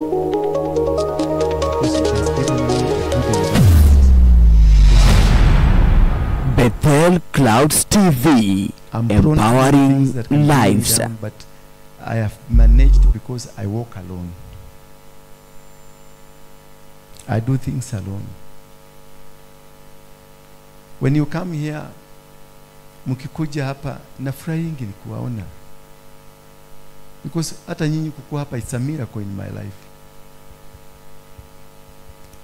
Because it has given me a good environment. Bethel Clouds TV, I'm prone to empowering things that can bring me lives. down, but I have managed because I walk alone. I do things alone. When you come here, mkikuja hapa, nafurahingi ni kuwaona. Because hata nyinyi kukuwa hapa, it's a miracle in my life.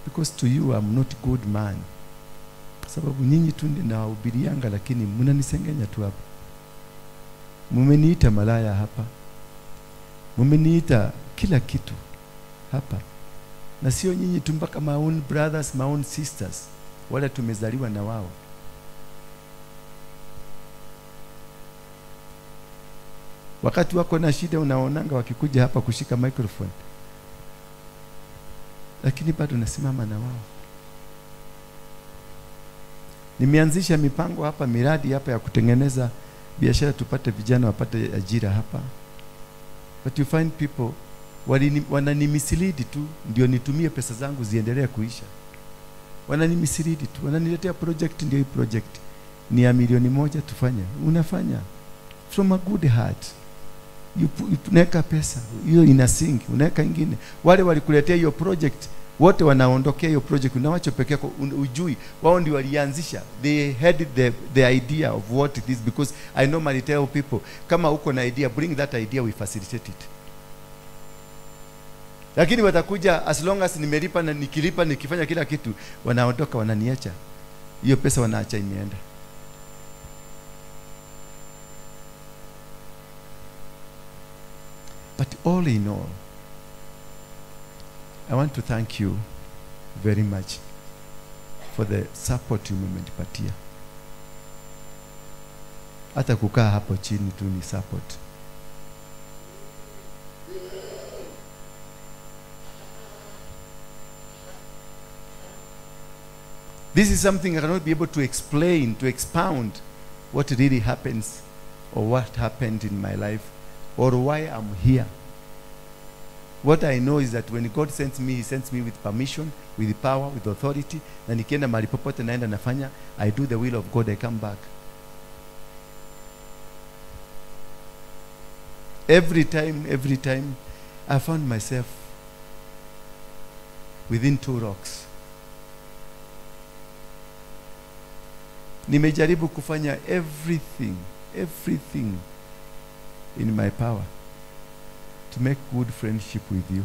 Because to you, I'm not good man. Sababu nyinyi tu ndio nawahubirianga, lakini mnanisengenya tu hapa. Mumeniita malaya hapa. Mumeniita kila kitu hapa. Na sio nyinyi tu, mpaka my own brothers, my own sisters, wale tumezaliwa na wao. Wakati wako na shida unaonanga wakikuja hapa kushika microphone. Lakini bado nasimama na wao. Nimeanzisha mipango hapa, miradi hapa ya kutengeneza biashara, tupate vijana wapate ajira hapa. But you find people wananimislead tu ndio nitumie pesa zangu ziendelee kuisha. Wananimislead tu, wananiletea project, ndio hii project ni ya 1,000,000 tufanye. Unafanya from a good heart. You unaweka pesa, hiyo ina sink, unaweka ingine. Wale walikuletea hiyo project wote wanaondokea hiyo project, unawacha peke yako, ujui wao ndio walianzisha. They had the idea of what it is, because I normally tell people, kama uko na idea, bring that idea, we facilitate it. Lakini watakuja, as long as nimelipa na nikilipa nikifanya kila kitu, wanaondoka, wananiacha. Hiyo pesa wanaacha imeenda. But all in all, I want to thank you very much for the support you mmenipatia. Hata kukaa hapo chini tu ni support. This is something I cannot be able to explain, to expound what really happens or what happened in my life or why I'm here. What I know is that when God sends me, He sends me with permission, with power, with authority. Na nikienda mahali popote naenda nafanya, I do the will of God, I come back. Every time, I found myself within two rocks. Nimejaribu kufanya everything in my power to make good friendship with you.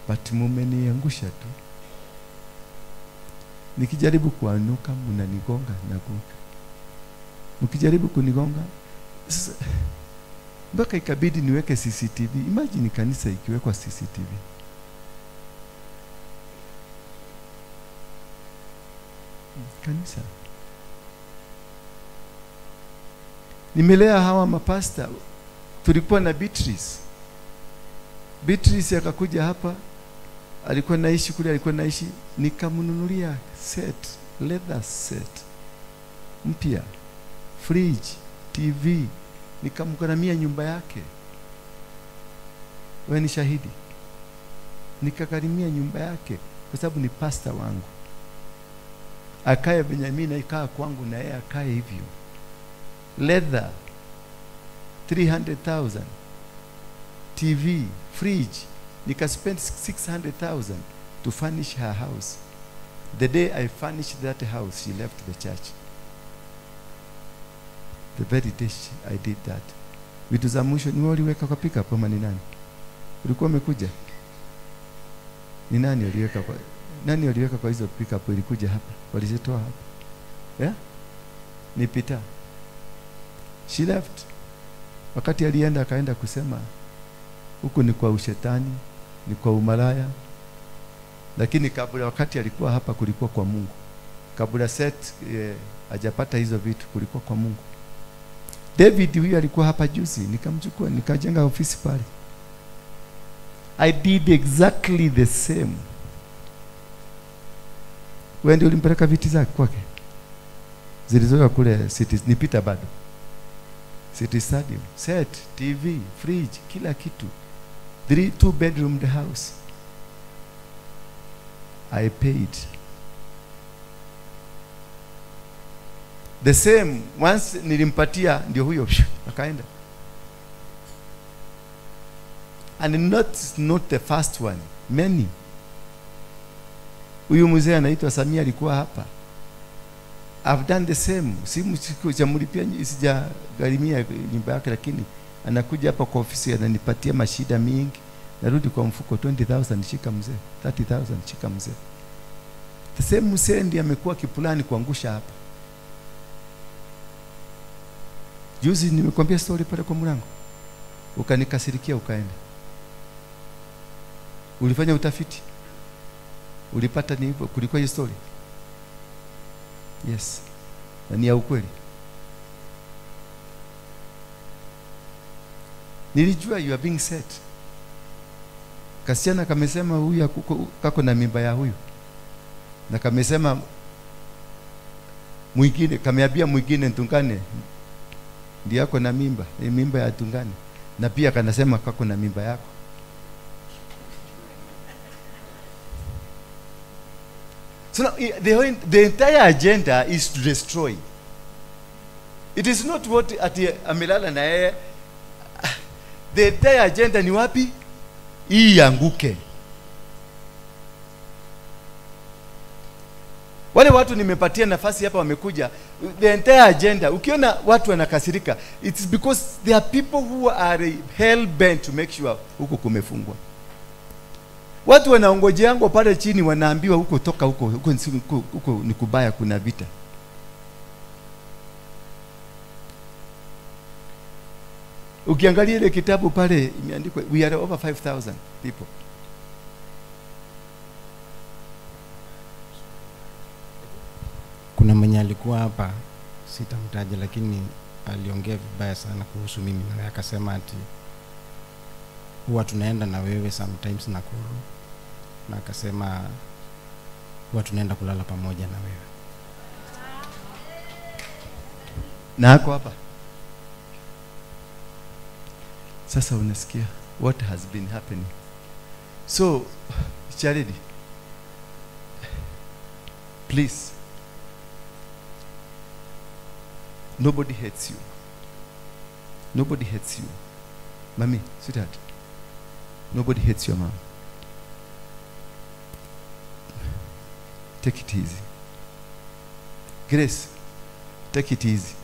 But mumeniangusha tu. Nikijaribu kuanuka, mnanigonga, naanguka. Mkijaribu kunigonga, sasa mpaka ikabidi niweke CCTV. Imagine kanisa ikiwekwa CCTV. Kanisa. Nimelea hawa mapasta. Tulikuwa na Beatrice. Beatrice akakuja hapa, alikuwa naishi kule, alikuwa naishi, nikamnunulia set, leather set mpya, fridge, TV, nikamgharamia nyumba yake. Wewe ni shahidi. Nikagharamia nyumba yake kwa sababu ni pastor wangu. Akae Benjamin ikaa kwangu na yeye akae hivyo. Leather 300,000, TV, fridge, nika spend 600,000 to furnish her house. The day I furnished that house, she left the church. The very day I did that. Vitu za mwisho ni waliweka kwa pick up ama ni nani? Ulikuwa umekuja? Ni nani aliweka kwa, nani aliweka kwa hizo pick up ilikuja hapa? Walizitoa hapa. Yeah? Ni Peter. She left. Wakati alienda akaenda kusema huku ni kwa ushetani, ni kwa umalaya. Lakini kabla wakati alikuwa hapa kulikuwa kwa Mungu. Kabla set hajapata hizo vitu kulikuwa kwa Mungu. David huyu alikuwa hapa juzi, nikamchukua nikajenga ofisi pale. I did exactly the same. Wewe ndio ulimpeleka viti zake kwake. Zilizoka kule cities, ni Peter bado. City Stadium, set, TV, fridge, kila kitu. 3 2-bedroom the house. I paid. The same, once nilimpatia ndio huyo akaenda. And not the first one, many. Huyu mzee anaitwa Samia alikuwa hapa. I've done the same. Sijamlipia, sijagharimia nyumba yake, lakini anakuja hapa kwa ofisi ananipatia mashida mingi. Narudi kwa mfuko 20,000 shika mzee, 30,000 shika mzee. The same mzee ndiye amekuwa kipulani kuangusha hapa. Juzi nimekwambia story pale kwa mlango. Ukanikasirikia ukaenda. Ulifanya utafiti? Ulipata ni kulikuwa hiyo story? Yes. Na ni ya ukweli. Nilijua you are being set. Kasichana kamesema huyu kako na mimba ya huyu. Na kamesema mwingine, kameambia mwingine Ntungane ndiye yako na mimba, ni mimba ya Ntungane. Na pia kanasema kako na mimba yako. So now, the entire agenda is to destroy. It is not what ati amelala na yeye. The entire agenda ni wapi? Hii ianguke. Wale watu nimepatia nafasi hapa wamekuja, the entire agenda, ukiona watu wanakasirika, it's because there are people who are hell bent to make sure huko kumefungwa. Watu wanaongojeangwa pale chini wanaambiwa huko toka huko, huko, huko ni kubaya, kuna vita. Ukiangalia ile kitabu pale imeandikwa we are over 5,000 people. Kuna mwenye alikuwa hapa, sitamtaja, lakini aliongea vibaya sana kuhusu mimi na akasema ati huwa tunaenda na wewe sometimes Nakuru, na akasema huwa tunaenda kulala pamoja na wewe. Na hako hapa. Sasa unasikia what has been happening. So, Charity, please, nobody hates you. Nobody hates you. Mami, sweetheart, nobody hates your mom. Take it easy. Grace, take it easy.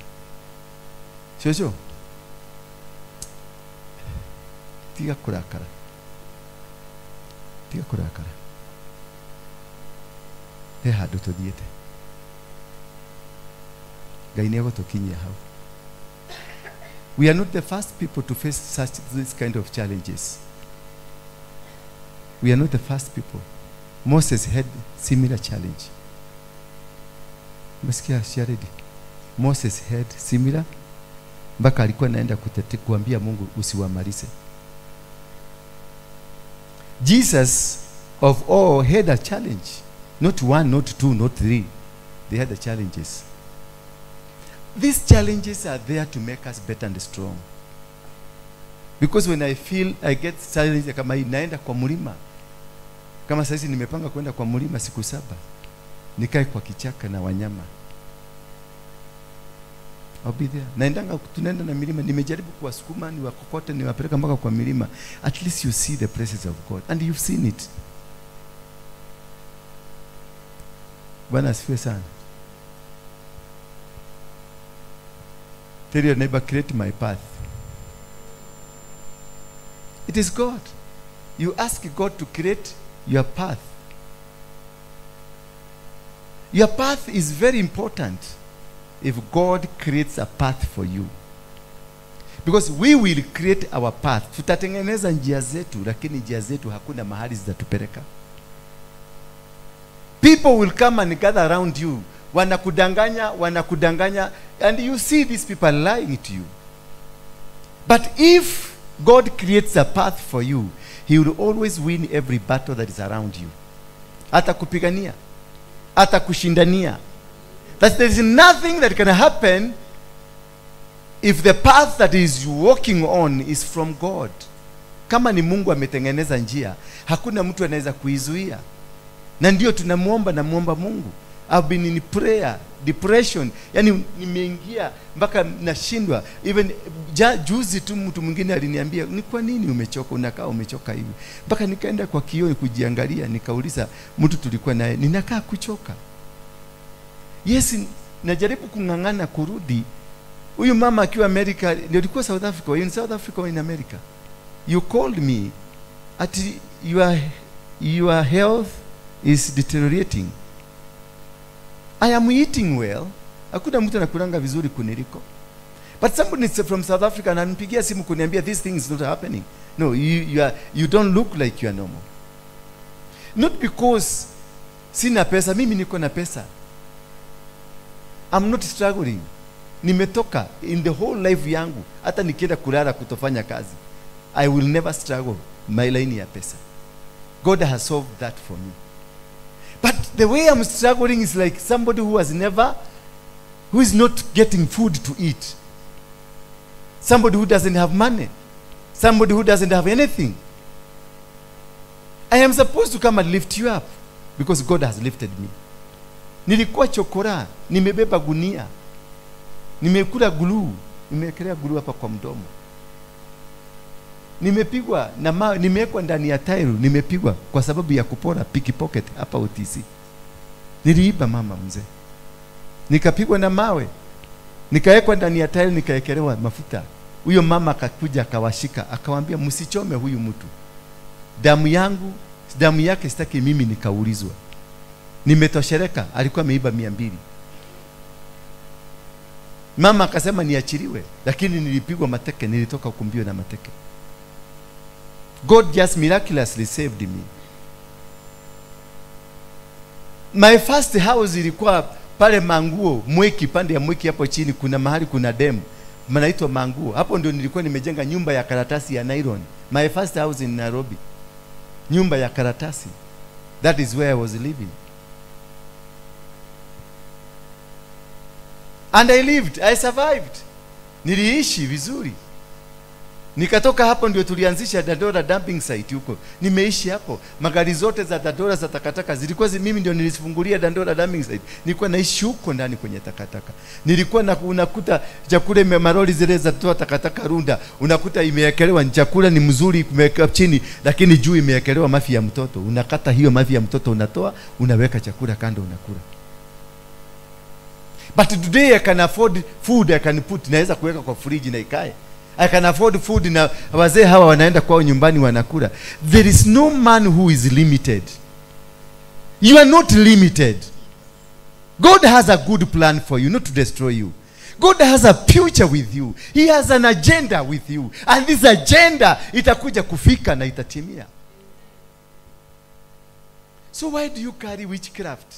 Shosho, tiga kurakara. Tiga kurakara. He handu tuthiete. Ngai ni egũtũkinyia hau. We are not the first people to face such this kind of challenges. We are not the first people. Moses had similar challenge. Mesikia Sharedi. Moses had similar, mpaka alikuwa anaenda kuambia Mungu usiwamalize. Jesus of all had a challenge. Not one, not two, not three. They had the challenges. These challenges are there to make us better and strong. Because when I feel I get challenged, kama hii naenda kwa mlima. Kama sasa nimepanga kwenda kwa mlima siku 7. Nikae kwa kichaka na wanyama. I'll be there. Naendanga, tunaenda na milima, nimejaribu kuwasukuma, niwakokote, niwapeleka mpaka kwa milima. At least you see the presence of God and you've seen it. Bwana asifiwe sana. Tell your neighbor, create my path. It is God. You ask God to create your path. Your path is very important if God creates a path for you. Because we will create our path. Tutatengeneza njia zetu, lakini njia zetu hakuna mahali zitatupeleka. People will come and gather around you. Wanakudanganya, wanakudanganya, and you see these people lying to you. But if God creates a path for you, he will always win every battle that is around you. Atakupigania, atakushindania. That there is nothing that can happen If the path that is walking on is from God, kama ni Mungu ametengeneza njia, hakuna mtu anaweza kuizuia. Na ndio tunamuomba, namuomba Mungu. I've been in prayer, depression, yani nimeingia mpaka nashindwa. Even juzi tu mtu mwingine aliniambia, ni kwa nini umechoka, unakaa umechoka hivi? Mpaka nikaenda kwa kioo kujiangalia, nikauliza mtu tulikuwa naye, ninakaa kuchoka. Yes, najaribu kung'ang'ana kurudi. Huyu mama akiwa America, ndio alikuwa South Africa, in South Africa or in America. You called me at your health is deteriorating. I am eating well. Hakuna mtu anakulanga vizuri kuniliko. But somebody from South Africa ananipigia simu kuniambia this thing is not happening. No, you don't look like you are normal. Not because sina pesa, mimi niko na pesa. I'm not struggling. Nimetoka in the whole life yangu, hata nikienda kulala kutofanya kazi, I will never struggle my line ya pesa. God has solved that for me. But the way I'm struggling is like somebody who has never, who is not getting food to eat. Somebody who doesn't have money. Somebody who doesn't have anything. I am supposed to come and lift you up because God has lifted me. Nilikuwa chokora, nimebeba gunia, nimekula glue, nimewekelea glue hapa kwa mdomo. Nimepigwa na mawe, nimewekwa ndani ya tairu, nimepigwa kwa sababu ya kupora pickpocket hapa OTC. Niliiba mama mzee. Nikapigwa na mawe. Nikawekwa ndani ya tairu, nikaekelewa mafuta. Huyo mama akakuja akawashika, akawaambia msichome huyu mtu. Damu yangu, damu yake sitaki mimi nikaulizwa. Nimetoshereka, alikuwa ameiba 200. Mama akasema niachiliwe, lakini nilipigwa mateke, nilitoka ukumbio na mateke. God just miraculously saved me. My first house ilikuwa pale Manguo, Mweki, pande ya Mweki hapo chini kuna mahali kuna dam, manaitwa Manguo. Hapo ndio nilikuwa nimejenga nyumba ya karatasi ya nylon. My first house in Nairobi. Nyumba ya karatasi. That is where I was living. And I lived, I survived. Niliishi vizuri. Nikatoka hapo ndio tulianzisha Dandora dumping site huko. Nimeishi hapo. Magari zote za Dandora za takataka zilikuwa mimi ndio nilizifungulia Dandora dumping site. Nilikuwa naishi huko ndani kwenye takataka. Nilikuwa na unakuta chakula maroli zile za toa takataka Runda, unakuta imewekelewa chakula ni mzuri imewekwa chini, lakini juu imewekelewa mafi ya mtoto. Unakata hiyo mafi ya mtoto unatoa, unaweka chakula kando unakula. But today I can afford food, I can put, naweza kuweka kwa fridge na ikae. I can afford food na wazee hawa wanaenda kwao nyumbani wanakula. There is no man who is limited. You are not limited. God has a good plan for you, not to destroy you. God has a future with you. He has an agenda with you. And this agenda itakuja kufika na itatimia. So why do you carry witchcraft?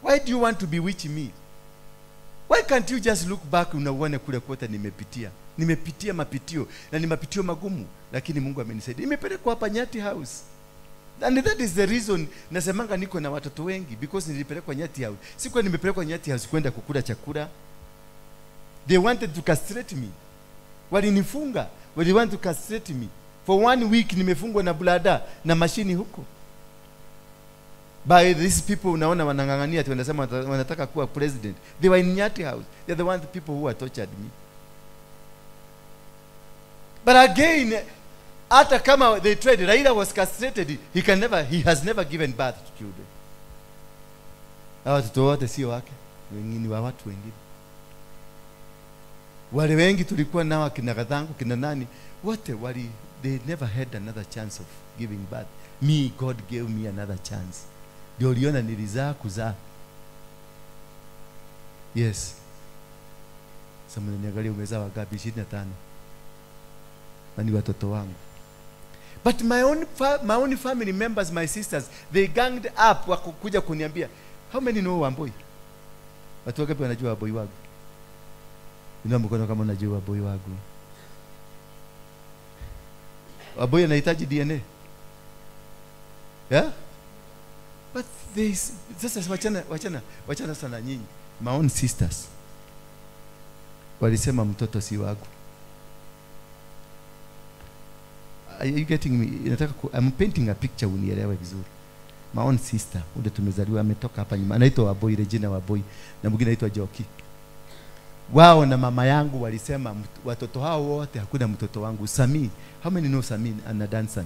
Why do you want to bewitch me? Why can't you just look back unaone kule kote nimepitia? Nimepitia mapitio na ni mapitio magumu, lakini Mungu amenisaidia. Nimepelekwa hapa Nyati House. And that is the reason nasemanga niko na watoto wengi, because nilipelekwa Nyati House. Sikuwa nimepelekwa Nyati House kwenda kukula chakula. They wanted to castrate me. Walinifunga. They want to castrate me. For 1 week nimefungwa na blada na mashini huko. By these people unaona wanang'ang'ania tu wanasema wanataka kuwa president. They were in Nyati House. They are the ones people who are tortured me. But again, hata kama they tried, Raila was castrated, he has never given birth to children. Hawa watoto wote sio wake, wengine wa watu wengine. Wale wengi tulikuwa nao kina Kathangu, kina nani, wote wali, they never had another chance of giving birth. Me, God gave me another chance. Ndio uliona nilizaa kuzaa. Yes. Sasa mnaniangalia umezaa wangapi? 25. Na ni watoto wangu. But my own family members, my sisters, they ganged up wakuja kuniambia, how many know Wamboi? Watu wangapi wanajua Wamboi wangu? Inua mkono kama unajua Wamboi wangu. Wamboi anahitaji DNA. Yeah? But they, sasa wachana sana nyinyi, my own sisters. Walisema mtoto si wangu. Are you getting me? Nataka I'm painting a picture unielewe vizuri. My own sister, ule tumezaliwa, ametoka hapa nyuma. Anaitwa Waboi, Regina Waboi, na mwingine anaitwa Joki. Wao na mama yangu walisema watoto hao wote hakuna mtoto wangu. Sami, how many know Sami na Dansan?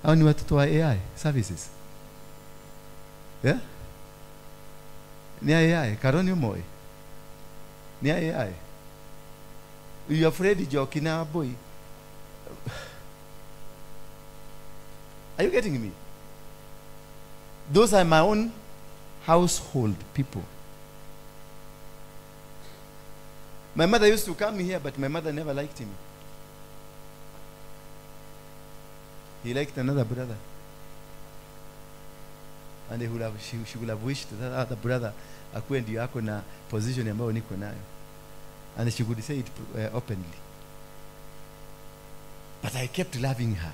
Hao ni watoto wa AI services. Yeah? Ni AI, Karoni Moi. Ni AI. You are afraid Joki na Waboi. Are you getting me? Those are my own household people. My mother used to come here, but my mother never liked him. He liked another brother. And he would have, she would have wished that other brother akuwe ndio ako na position ambayo niko nayo. And she could say it openly. But I kept loving her.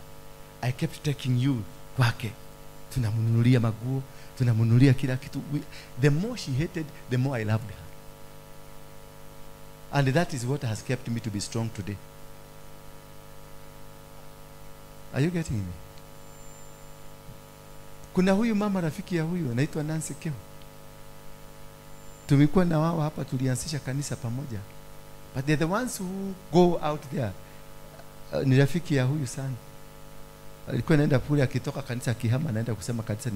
I kept taking you kwake. Tunamnunulia maguo, tunamnunulia kila kitu. The more she hated, the more I loved her. And that is what has kept me to be strong today. Are you getting me? Kuna huyu mama rafiki ya huyu anaitwa Nancy Keo. Tumekuwa na wao hapa, tulianzisha kanisa pamoja. But they're the ones who go out there. Ni rafiki ya huyu sana. Alikuwa anaenda kule, akitoka kanisa akihama anaenda kusema kanisa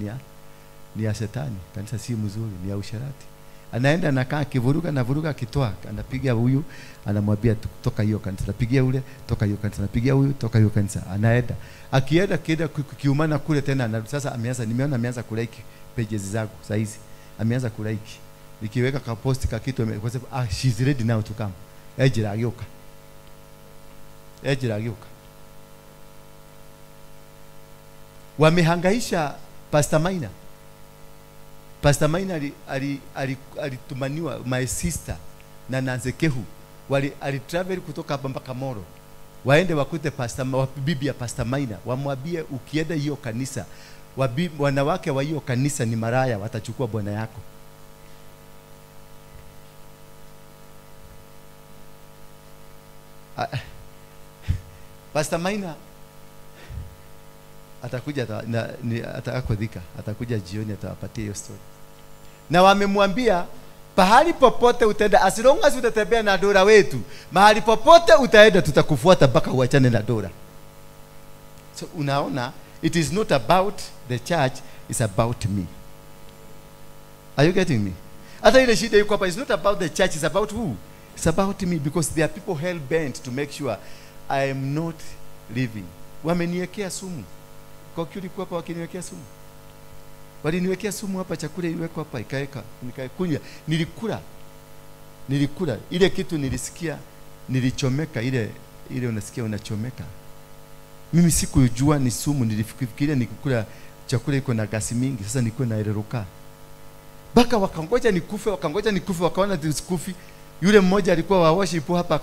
ni ya shetani, kanisa si mzuri, ni ya usherati. Anaenda anakaa akivuruga na vuruga, akitoa anapiga huyu, anamwambia toka hiyo kanisa, anapigia ule, toka hiyo kanisa, anapigia huyu, toka hiyo kanisa. Anaenda akienda kienda kiumana kule tena na sasa ameanza, nimeona ameanza kulike pages zangu saa hizi. Ameanza kulike. Nikiweka ka post ka kitu kwa sababu she's ready now to come. Ejira agioka. Ejira agioka. Wamehangaisha Pastor Maina. Pastor Maina alitumaniwa my sister na Nancy Kehu. Alitravel kutoka hapa mpaka Moro. Waende wakute pastor, bibi ya Pastor Maina, wamwambie ukienda hiyo kanisa, wanawake wa hiyo kanisa ni maraya, watachukua bwana yako. Pastor Maina atakuja atakodhika, atakuja jioni atawapatia hiyo story. Na wamemwambia pahali popote utaenda, as long as utatembea na Dora wetu, mahali popote utaenda tutakufuata mpaka uachane na Dora. So unaona, it is not about the church, it's about me. Are you getting me? Hata ile shida iko hapa, it's not about the church, it's about who? It's about me, because there are people hell bent to make sure I am not living. Wameniwekea sumu. Kwa kulikuwa hapa wakiniwekea sumu. Waliniwekea sumu hapa, chakula iliwekwa hapa, ikaeka, nikaikunywa. Nilikula. Nilikula. Ile kitu nilisikia, nilichomeka, ile unasikia unachomeka. Mimi sikujua ni sumu, nilifikiria nikikula chakula iko na gasi mingi, sasa nilikuwa naereruka. Baka wakangoja nikufe, wakangoja nikufe, wakaona sikufi. Yule mmoja alikuwa wa worship hapa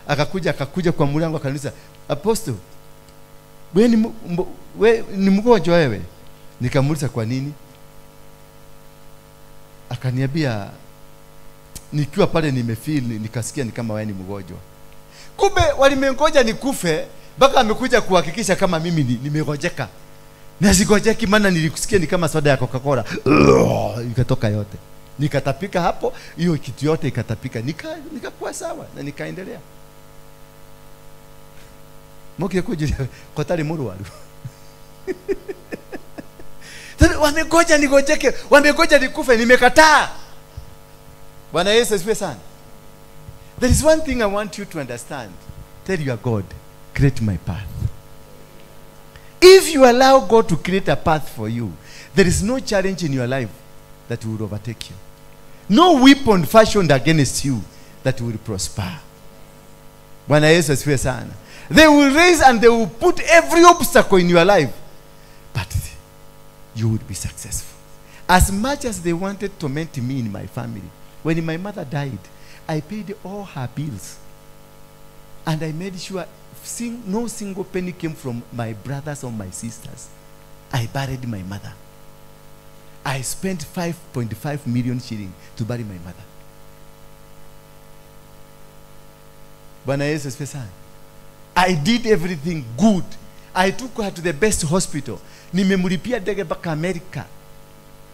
akakuja kwa mlango akaniuliza, "Apostle, wewe ni mgonjwa wewe?" Nikamuuliza kwa nini? Akaniambia nikiwa pale nimefeel, nikasikia ni kama wewe ni mgonjwa. Kumbe walimengoja nikufe mpaka amekuja kuhakikisha kama mimi nimegojeka. Na sigojeki, maana nilikusikia ni kama soda ya Coca-Cola. Ikatoka yote. Nikatapika hapo, hiyo kitu yote ikatapika. Nikakuwa sawa na nikaendelea. Mokire kuja kotari murwaru. Wamegoja nigojeke, wamegoja nikufe, nimekataa. Bwana Yesu asifiwe sana. There is one thing I want you to understand. Tell your God, create my path. If you allow God to create a path for you, there is no challenge in your life that will overtake you. No weapon fashioned against you that will prosper. Bwana Yesu asifiwe sana. They will raise and they will put every obstacle in your life, but you would be successful. As much as they wanted to torment me in my family, when my mother died, I paid all her bills. And I made sure no single penny came from my brothers or my sisters. I buried my mother. I spent 5.5 million shillings to bury my mother. Bwana Yesu asifiwe sana. I did everything good. I took her to the best hospital. Nimemlipia ndege mpaka America.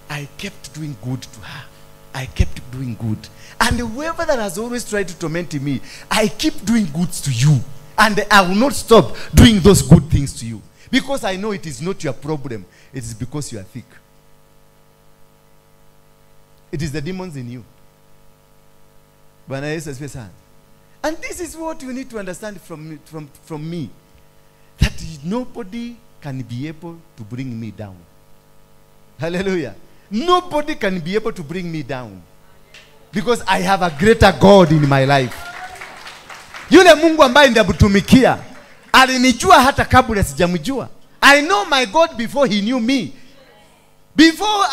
I kept doing good to her. I kept doing good. And whoever that has always tried to torment me, I keep doing good to you. And I will not stop doing those good things to you. Because I know it is not your problem. It is because you are thick. It is the demons in you. Bwana Yesu asifiwe sana. And this is what you need to understand from me. That nobody can be able to bring me down. Hallelujah. Nobody can be able to bring me down. Because I have a greater God in my life. Yule Mungu ambaye ndamtumikia alinijua hata kabla sijamjua. I know my God before he knew me. Before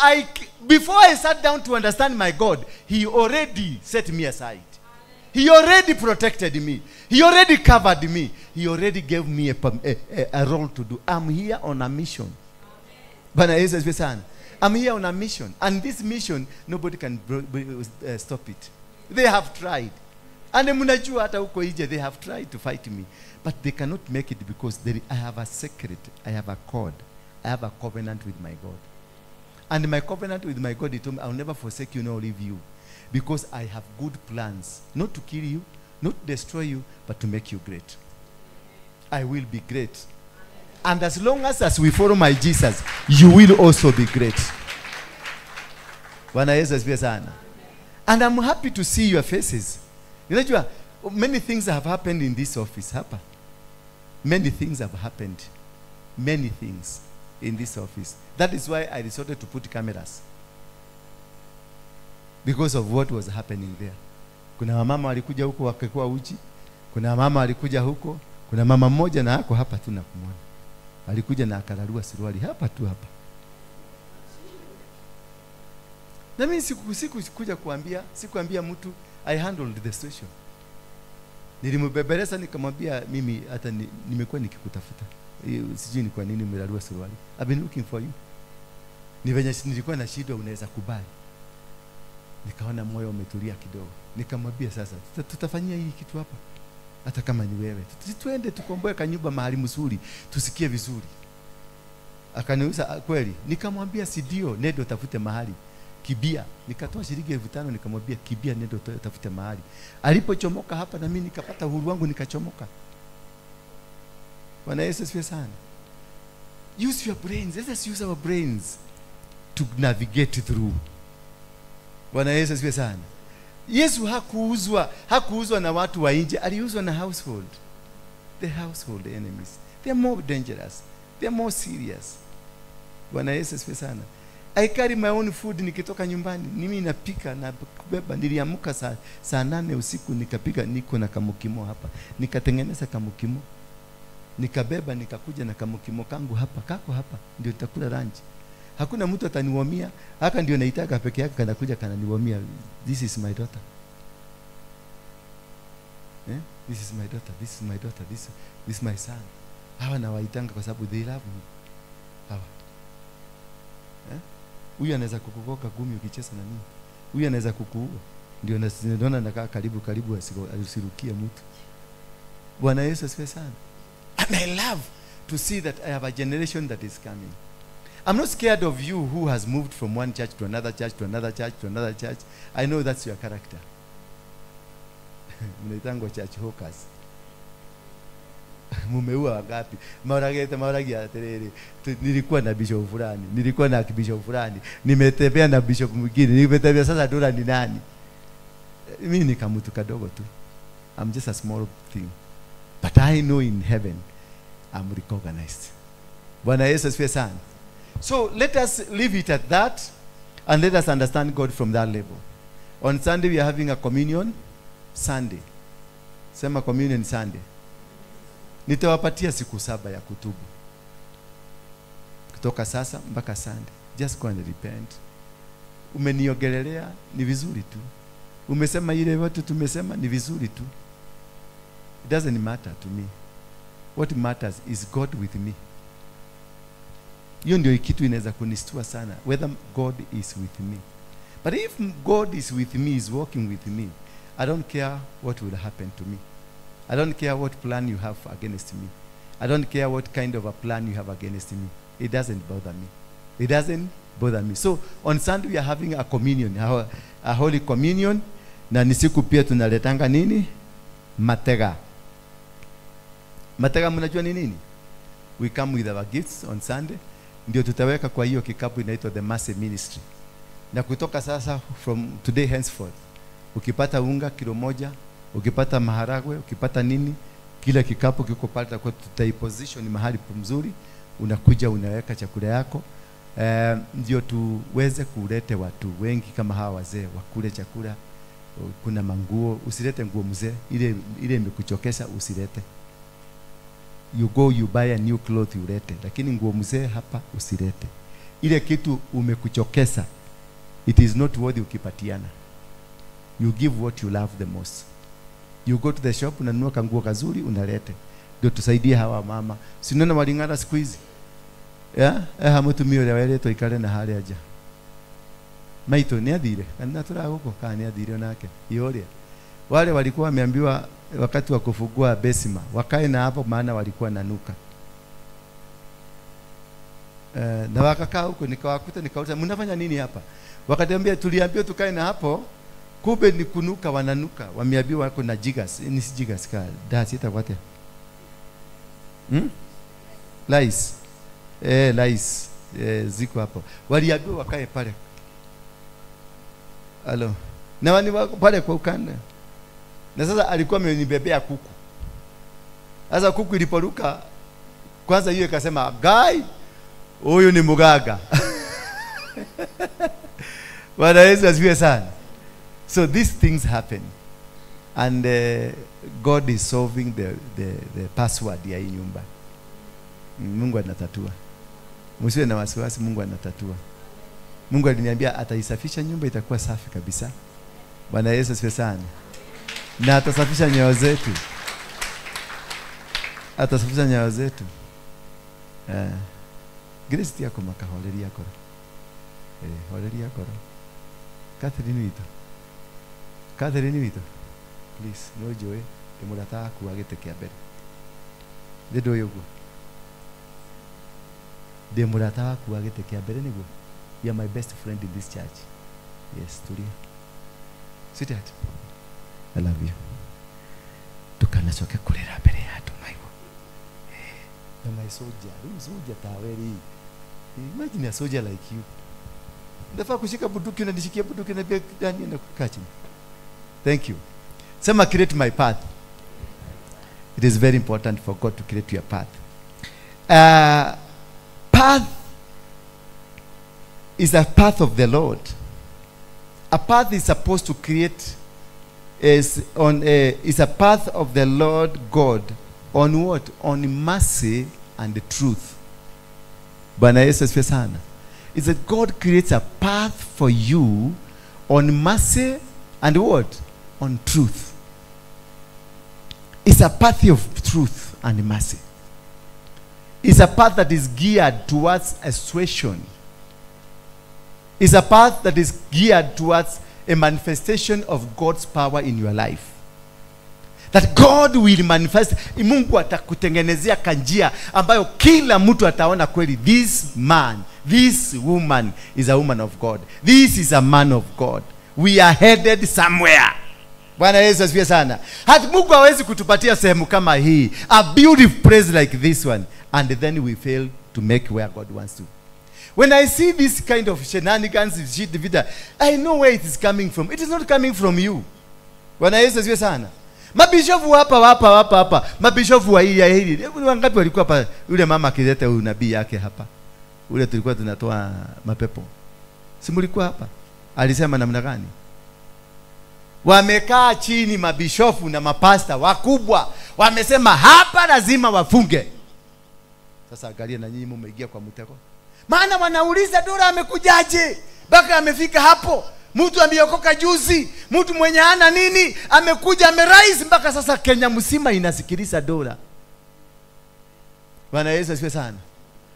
I sat down to understand my God, he already set me aside. He already protected me. He already covered me. He already gave me a role to do. I'm here on a mission. Bwana Yesu asifiwe sana. I'm here on a mission. And this mission, nobody can stop it. They have tried. And mnajua hata huko nje, they have tried to fight me. But they cannot make it because I have a secret. I have a code. I have a covenant with my God. And my covenant with my God, he told me, I will never forsake you nor leave you. Because I have good plans, not to kill you, not to destroy you, but to make you great. I will be great. And as long as we follow my Jesus, you will also be great. Bwana Yesu asifiwe sana. And I'm happy to see your faces. Unajua, many things have happened in this office. Hapa. Many things have happened. Many things in this office. That is why I resorted to put cameras. Because of what was happening there. Kuna wamama walikuja huko wakikuwa uchi. Kuna mama alikuja huko. Kuna mama mmoja na hako hapa tu na kumuona. Alikuja na akararua suruali hapa tu hapa. Na mimi sikuja kuambia, sikuambia mtu. I handled the situation. Nilimbebeleza nikamwambia mimi hata nimekuwa nikikutafuta. Sijui ni kwa nini umerarua suruali. I've been looking for you. Ni venye nilikuwa na shida unaweza kubali. Nikaona moyo umetulia kidogo. Nikamwambia sasa tutafanyia hii kitu hapa. Hata kama ni wewe. Tuende tukomboe kanyumba mahali mzuri, tusikie vizuri. Akaniuliza kweli. Nikamwambia si ndio, nendo tafute mahali. Kibia. Nikatoa shilingi 5,000 nikamwambia kibia nendo tafute mahali. Alipochomoka hapa na mimi nikapata uhuru wangu nikachomoka. Bwana Yesu asifiwe sana. Use your brains. Let us use our brains to navigate through. Bwana Yesu asifiwe sana. Yesu hakuuzwa na watu wa nje, aliuzwa na household. The household enemies. They are more dangerous. They are more serious. Bwana Yesu asifiwe sana. I carry my own food nikitoka nyumbani. Mimi napika na kubeba. Niliamka saa 8 usiku nikapika, niko na kamukimo hapa. Nikatengeneza kamukimo. Nikabeba nikakuja na kamukimo kangu hapa, kako hapa ndio nitakula lunch. Hakuna mtu ataniwamia, haka ndio naitaka peke yake kanakuja kananiwamia. This is my daughter. Eh? This is my daughter, this is my daughter, this is my son. Hawa nawaitanga kwa sababu they love me. Hawa. Eh? Huyu anaweza kukukoka gumi ukicheza na mimi. Huyu anaweza kukuua. Ndio naona nakaa karibu karibu asirukie mtu. Bwana Yesu asifiwe sana. And I love to see that I have a generation that is coming. I'm not scared of you who has moved from one church to another church to another church to another church. I know that's your character. Mnaitangwa church hawkers. Mumeua wangapi? Mauragete mauragia atiriri. Nilikuwa na bishop fulani, nilikuwa na bishop fulani, nimetembea na bishop mwingine, nimetembea sasa dola ni nani? Mimi ni kamutu kadogo tu. I'm just a small thing. But I know in heaven I'm recognized. Bwana Yesu asifiwe sana. So let us leave it at that and let us understand God from that level. On Sunday we are having a communion Sunday. Sema communion Sunday. Nitawapatia siku 7 ya kutubu. Kutoka sasa mpaka Sunday. Just go and repent. Umeniogelelea ni vizuri tu. Umesema ile watu tumesema ni vizuri tu. It doesn't matter to me. What matters is God with me. Hiyo ndio kitu inaweza kunistua sana, whether God is with me. But if God is with me, is walking with me, I don't care what will happen to me. I don't care what plan you have against me. I don't care what kind of a plan you have against me. It doesn't bother me. It doesn't bother me. So on Sunday we are having a communion, a holy communion. Na ni siku pia tunaletanga nini? Matega. Matega mnajua ni nini? We come with our gifts on Sunday. Ndio tutaweka kwa hiyo kikapu inaitwa the Mercy Ministry. Na kutoka sasa, from today henceforth, ukipata unga kilo 1, ukipata maharagwe, ukipata nini, kila kikapu kiko pale, kwa tutaiposition mahali mzuri, unakuja unaweka chakula yako. Ndio tuweze kulete watu wengi kama hawa wazee wakule chakula. Kuna manguo, usilete nguo mzee, ile imekuchokesha usilete. You go, you buy a new cloth, ulete. Lakini nguo mzee hapa usilete. Ile kitu umekuchokesa, it is not worthy ukipatiana. You give what you love the most. You go to the shop, unanunua kanguo kazuri, unalete. Ndio tusaidie hawa mama. Si unaona walingana siku hizi? Yeah? Hamutumio ya wale toikale na hali aja. Maito ni adhire. Kana turaguko kana ni adhire onake. Yoria. Wale walikuwa wameambiwa wakati wa kufungua besima wakae na hapo, maana walikuwa nanuka. Na wakakaa huko, nikawakuta, nikauliza mnafanya nini hapa? Wakaniambia tuliambiwa tukae na hapo, kumbe ni kunuka, wananuka. Wameambiwa wako na jigas, ni si jigas ka da sita kwate. Lice. Lice. Ziko hapo. Waliambiwa wakae pale. Alo. Na wani wako pale kwa ukanda. Na sasa alikuwa amenibebea kuku. Sasa kuku iliporuka, kwanza hiyo ikasema, "Guy, huyu ni mugaga." Bwana Yesu asifiwe sana. So these things happen. And God is solving the password ya hii nyumba. Mungu anatatua. Msiwe na wasiwasi, Mungu anatatua. Mungu aliniambia ataisafisha nyumba, itakuwa safi kabisa. Bwana Yesu asifiwe sana. Na atasafisha nyoyo zetu. Atasafisha nyoyo zetu. Grace yako makaholeria koro. Holeria koro. Catherine wito. Catherine wito. Please, no joy. Ndimurata kuwa gite kia mbere. Ndi yoguo. Ndimurata kuwa gite kia mbere niguo. You are my best friend in this church. Yes, tulia. Sweetheart, I love you. Tukanacoke kurera mbere ya andu maigua. Na my soldier, huyu soldier taweri. Imagine a soldier like you. Ndafaa kushika bunduki, unanishikia bunduki na pia ndani na kukaa chini. Thank you. Sema create my path. It is very important for God to create your path. Path is a path of the Lord. A path is supposed to create is a path of the Lord God on what? On mercy and the truth. Bwana Yesu asifiwe sana. It's that God creates a path for you on mercy and what? On truth. It's a path of truth and mercy. It's a path that is geared towards assuasion. It's a path that is geared towards a manifestation of God's power in your life. That God will manifest. Mungu atakutengenezea kanjia ambayo kila mtu ataona kweli, this man, this woman is a woman of God. This is a man of God. We are headed somewhere. Bwana Yesu asifiwe sana. Hata Mungu hawezi kutupatia sehemu kama hii, a beautiful place like this one, and then we fail to make where God wants to. When I see this kind of shenanigans, I know where it is coming from. It is not coming from you. Bwana Yesu asifiwe sana. Mabishofu hapa. Mabishofu wa hili hili. Wangapi walikuwa hapa yule mama akileta unabii yake hapa? Ule tulikuwa tunatoa mapepo. Si mlikuwa hapa? Alisema namna gani? Wamekaa chini mabishofu na mapasta wakubwa. Wamesema hapa lazima wafunge. Sasa angalia na nyinyi mmeingia kwa mtego. Maana wanauliza Dora amekujaje? Baka amefika hapo. Mtu ameokoka juzi, mtu mwenye hana nini, amekuja amerise mpaka sasa Kenya mzima inasikiliza Dora. Bwana Yesu asifiwe sana.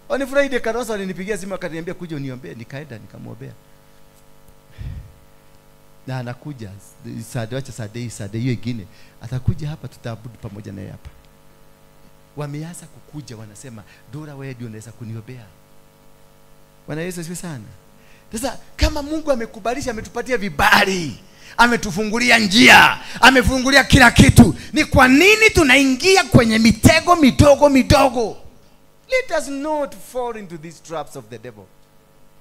On Friday Karosa alinipigia simu akaniambia kuja uniombee, nikaenda nikamwombea. Na anakuja wacha Saturday hiyo ingine atakuja hapa, tutaabudu pamoja naye hapa. Wameanza kukuja wanasema, Dora wewe ndio unaweza kuniombea. Bwana Yesu asifiwe sana. Sasa kama Mungu amekubalisha, ametupatia vibali, ametufungulia njia, amefungulia kila kitu, ni kwa nini tunaingia kwenye mitego midogo midogo? Let us not fall into these traps of the devil.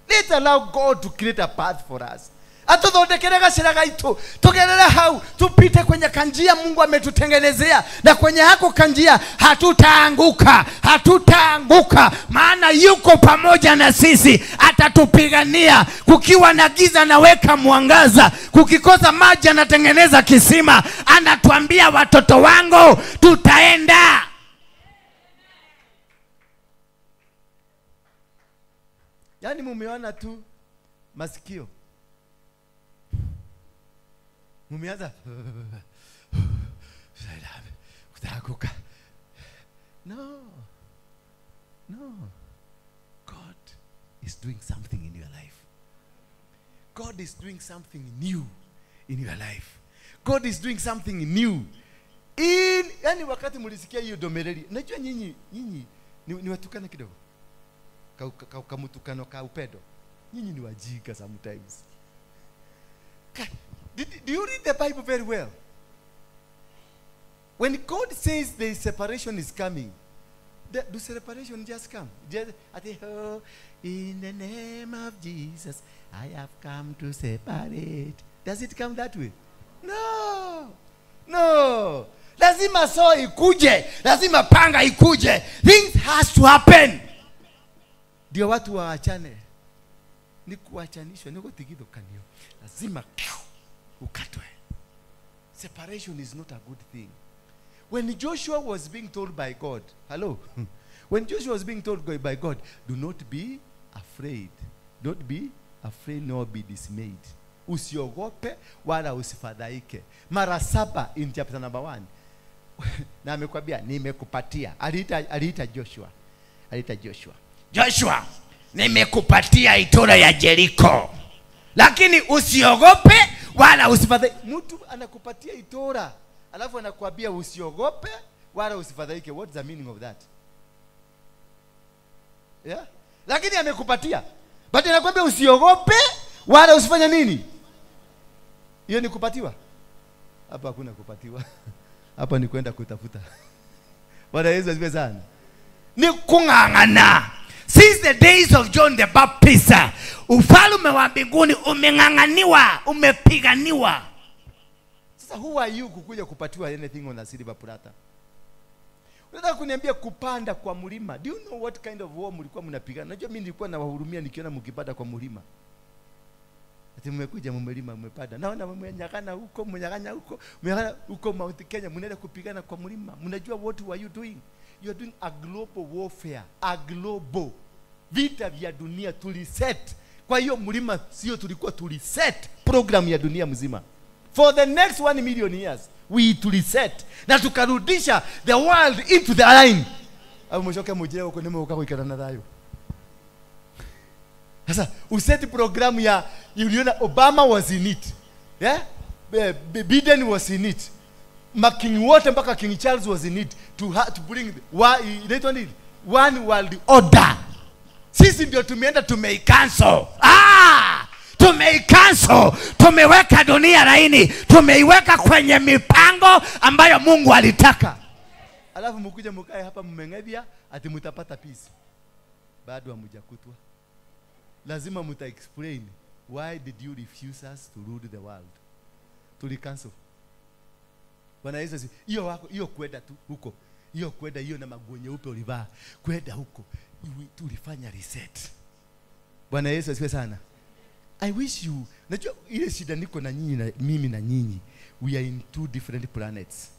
Let's allow God to create a path for us. Atuthondekere gacira gaitu, tugerere hau, tupite kwenye kanjia Mungu ametutengenezea, na kwenye hako kanjia hatutaanguka, hatutaanguka, maana yuko pamoja na sisi, atatupigania. Kukiwa na giza anaweka mwangaza, kukikosa maji anatengeneza kisima, anatuambia watoto wangu tutaenda. Yaani mumeona tu masikio, mumeanza kutaanguka. No. No. God is doing something in your life. God is doing something new in your life. God is doing something new. In yani wakati mlisikia hiyo domereli, najua nyinyi ni watukana kidogo. Kamutukano ka upendo. Nyinyi ni wajinga sometimes. Do you read the Bible very well? When God says the separation is coming, do separation just come? Just, oh, in the name of Jesus, I have come to separate. Does it come that way? No. No. Lazima saw ikuje. Lazima panga ikuje. Things has to happen. Ndio watu waachane. Ni kuachanishwa, ni kutigidhokanio. Lazima ukatwe. Separation is not a good thing. When Joshua was being told by God, hello, when Joshua was being told by God, do not be afraid. Don't be afraid nor be dismayed. Usiogope wala usifadhaike. Mara 7 in chapter number 1. Na amekwambia nimekupatia. Aliita Joshua. Aliita Joshua. Joshua, nimekupatia itora ya Jericho. Lakini usiogope wala usifadhaike. Mtu anakupatia itora, alafu anakuambia usiogope wala usifadhaike. What's the meaning of that? Yeah? Lakini amekupatia. But anakuambia usiogope wala usifanye nini? Hiyo ni kupatiwa? Hapa hakuna kupatiwa. Hapa ni kwenda kutafuta. Bwana Yesu asifiwe sana. Ni kung'ang'ana. Since the days of John the Baptist, ufalme wa mbinguni umeng'ang'aniwa, umepiganiwa. Sasa who are you kukuja kupatiwa anything on a silver platter? Unataka kuniambia kupanda kwa mlima? Do you know what kind of war mlikuwa mnapigana? Najua mimi nilikuwa nawahurumia nikiona mkipanda kwa mlima. Ati mmekuja mmelima mmepanda. Naona mmenyang'ana huko, mmenyang'anya huko, mmenyang'ana huko Mount Kenya, mnaenda kupigana kwa mlima. Mnajua what were you doing? You are doing a global warfare, a global vita vya dunia tuliset. Kwa hiyo mlima sio tulikuwa tuliset program ya dunia mzima. For the next 1 million years we tuliset na tukarudisha the world into the line. Au mshoke mujire huko nime ukakoikana na thayo. Sasa uset programu ya uliona Obama was in it. Yeah? Biden was in it. King wote mpaka King Charles was in it to bring one world order. Sisi ndio tumeenda tumeicancel. Tumeicancel. Tumeweka dunia laini. Tumeiweka kwenye mipango ambayo Mungu alitaka. Alafu mkuje mkae hapa mmeng'evya ati mtapata peace. Bado hamjakutwa. Lazima muta explain why did you refuse us to rule the world? Tulicancel. Bwana Yesu, hiyo wako hiyo kwenda tu huko. Hiyo kwenda hiyo na maguo nyeupe ulivaa. Kwenda huko. Tulifanya reset. Bwana Yesu asifiwe sana. I wish you, najua ile shida niko na nyinyi na mimi na nyinyi. We are in 2 different planets.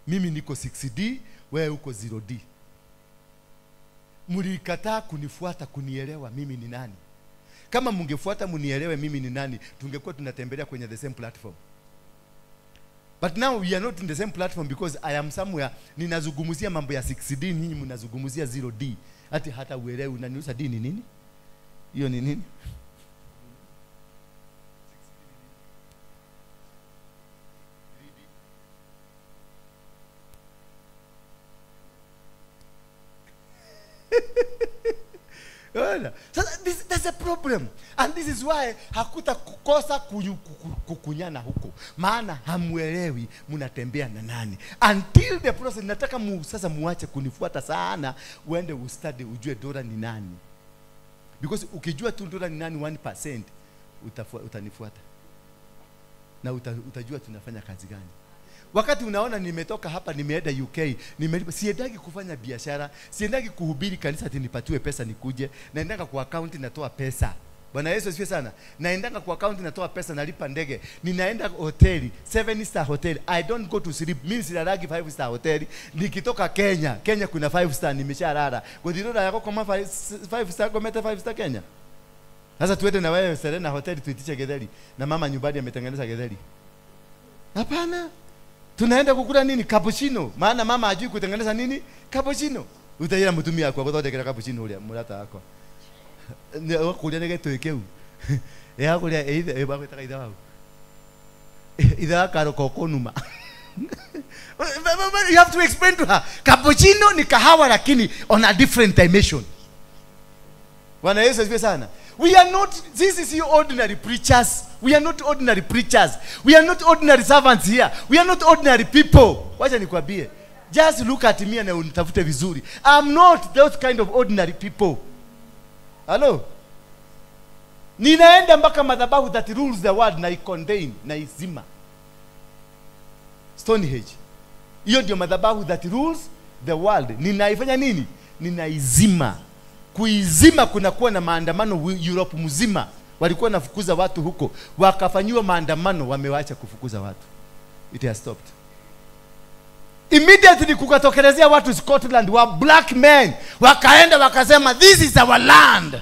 Mimi niko 6D, wewe uko 0D. Mlikataa kunifuata kunielewa mimi ni nani. Kama mungefuata munielewe mimi ni nani, tungekuwa tunatembelea kwenye the same platform. But now we are not in the same platform because I am somewhere ninazungumzia mambo ya 6D, nyinyi mnazungumzia 0D. Ati hata uelewi unaniuliza D ni nini? Hiyo ni nini? So that's a problem. And this is why hakutakosa kukunyana huko. Maana hamuelewi mnatembea na nani. Until the process, nataka sasa muache kunifuata sana, uende ustudy ujue Dora ni nani. Because ukijua tu Dora ni nani 1%, utanifuata. Na utajua tunafanya kazi gani. Wakati unaona nimetoka hapa nimeenda UK, nimelipa, siendagi kufanya biashara, siendagi kuhubiri kanisa ati nipatiwe pesa nikuje, naendanga kwa account natoa pesa. Bwana Yesu asifiwe sana. Naendanga kwa account natoa pesa, nalipa ndege. Ninaenda hoteli, 7 star hotel. I don't go to sleep. Mimi silalagi 5 star hotel. Nikitoka Kenya, Kenya kuna 5 star nimeshalala. Godilora yako kama 5 star gometa 5 star Kenya. Sasa tuende na wewe Serena hotel tuitishe getheri na mama nyumbani ametengeneza getheri. Hapana. Tunaenda kukula nini? Cappuccino. Maana mama hajui kutengeneza nini? Cappuccino. Utaira mtumia kwa kuthondekera cappuccino uria murata wakwa. Kuria nĩ gĩtũĩ kĩu. Ya kuria ithe bagwĩtaga ithe wau. Ithe wa Karoko kũnuma. You have to explain to her. Cappuccino ni kahawa lakini on a different dimension. Bwana Yesu asifiwe sana. We are not, this is your ordinary preachers. We are not ordinary preachers. We are not ordinary servants here. We are not ordinary people. Wacha nikwambie. Just look at me and unitafute vizuri. I'm not those kind of ordinary people. Hello? Ninaenda mpaka madhabahu that rules the world na icontain na izima. Stonehenge. Hiyo ndio madhabahu that rules the world. Ninaifanya nini? Ninaizima. Kuizima kunakuwa na maandamano Europe mzima. Walikuwa nafukuza watu huko. Wakafanyiwa maandamano, wamewacha kufukuza watu. It has stopped. Immediately kukatokelezea watu Scotland wa black men. Wakaenda wakasema this is our land.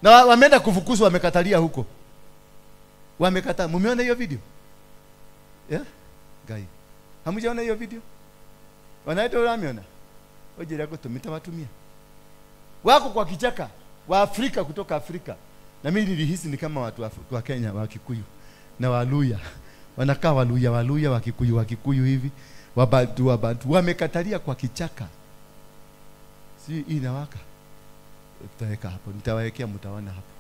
Na wameenda kufukuzwa, wamekatalia huko. Wamekataa. Mumeona hiyo video? Yeah? Guy. Hamujaona hiyo video? Wanaitwa wamiona. Oje lako tumita watumia. Wako kwa kichaka wa Afrika kutoka Afrika. Na mimi nilihisi ni kama watu wa Kenya, wa Kikuyu na Waluya. Wanakaa Waluya, Waluya, wa Kikuyu, wa Kikuyu hivi, Wabantu, Wabantu. Wamekatalia kwa kichaka. Si hii inawaka. Tutaweka hapo, nitawawekea mtaona hapo.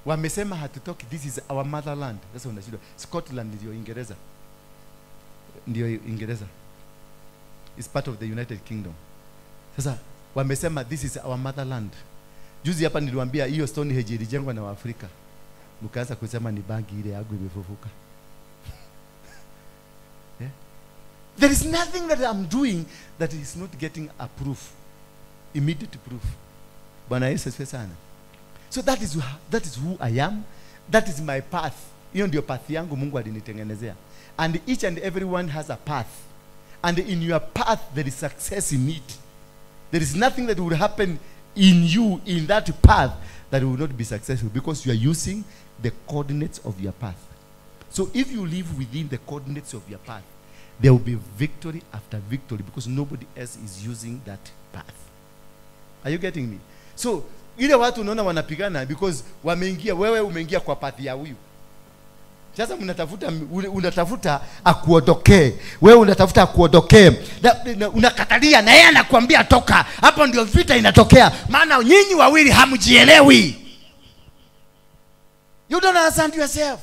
Wamesema hatutoki, this is our motherland. Sasa unashindwa. Scotland ndio Uingereza. Ndio Uingereza. It's part of the United Kingdom. Sasa wamesema this is our motherland. Juzi hapa niliwaambia hiyo Stonehenge ilijengwa na Waafrika. Mkaanza kusema ni bangi ile yangu imefufuka. Yeah? There is nothing that I'm doing that is not getting a proof. Immediate proof. Bwana Yesu asifiwe sana. So that is who I am. That is my path. Hiyo ndio path yangu Mungu alinitengenezea. And each and everyone has a path. And in your path there is success in it. There is nothing that will happen in you in that path that will not be successful because you are using the coordinates of your path. So if you live within the coordinates of your path, there will be victory after victory because nobody else is using that path. Are you getting me? So ile watu unaona wanapigana because wameingia, wewe umeingia kwa path ya huyu. Sasa unatafuta akuondokee. Wewe unatafuta akuondokee. Unakatalia na yeye anakuambia toka. Hapo ndio vita inatokea. Maana nyinyi wawili hamjielewi. You don't understand yourself.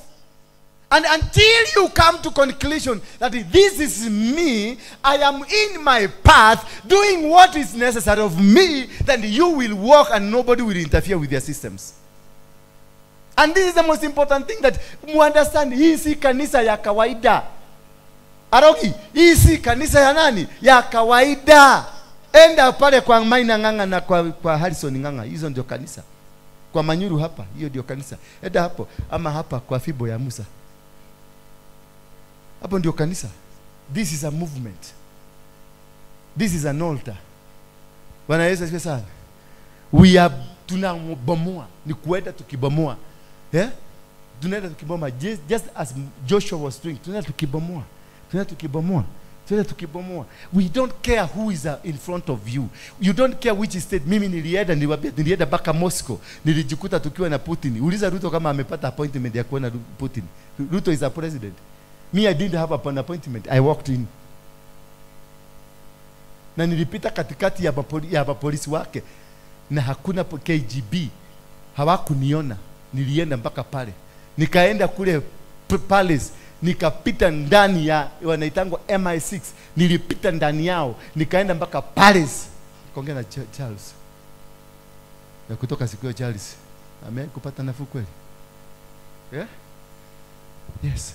And until you come to conclusion that this is me, I am in my path, doing what is necessary of me, then you will walk and nobody will interfere with your systems. And this is the most important thing that you understand. Hii si kanisa ya kawaida. Arogi, hii si kanisa ya nani? Ya kawaida. Enda pale kwa Maina Ng'ang'a na kwa Harrison Ng'ang'a. Hizo ndio kanisa. Kwa Manyuru hapa, hiyo ndio kanisa. Enda hapo ama hapa kwa Fibo ya Musa. Hapo ndio kanisa. This is a movement. This is an altar. Bwana Yesu asifiwe sana. We are tunabomoa, ni kuenda tukibomoa. Yeah? Tunaenda tukibomoa just as Joshua was doing. Tunaenda tukibomoa. Tunaenda tukibomoa. Tunaenda tukibomoa. We don't care who is in front of you. You don't care which state. Mimi nilienda, nilienda mpaka Moscow. Nilijikuta tukiwa na Putin. Uliza Ruto kama amepata appointment ya kuona Putin. Ruto is a president. Me, I didn't have an appointment. I walked in. Na nilipita katikati ya mapolisi wake na hakuna KGB, hawakuniona. Nilienda mpaka pale, nikaenda kule palace, nikapita ndani ya wanaitangwa MI6, nilipita ndani yao, nikaenda mpaka palace. Nikaongea na Charles. Na kutoka siku hiyo Charles amekupata nafuu kweli? Yeah? Yes.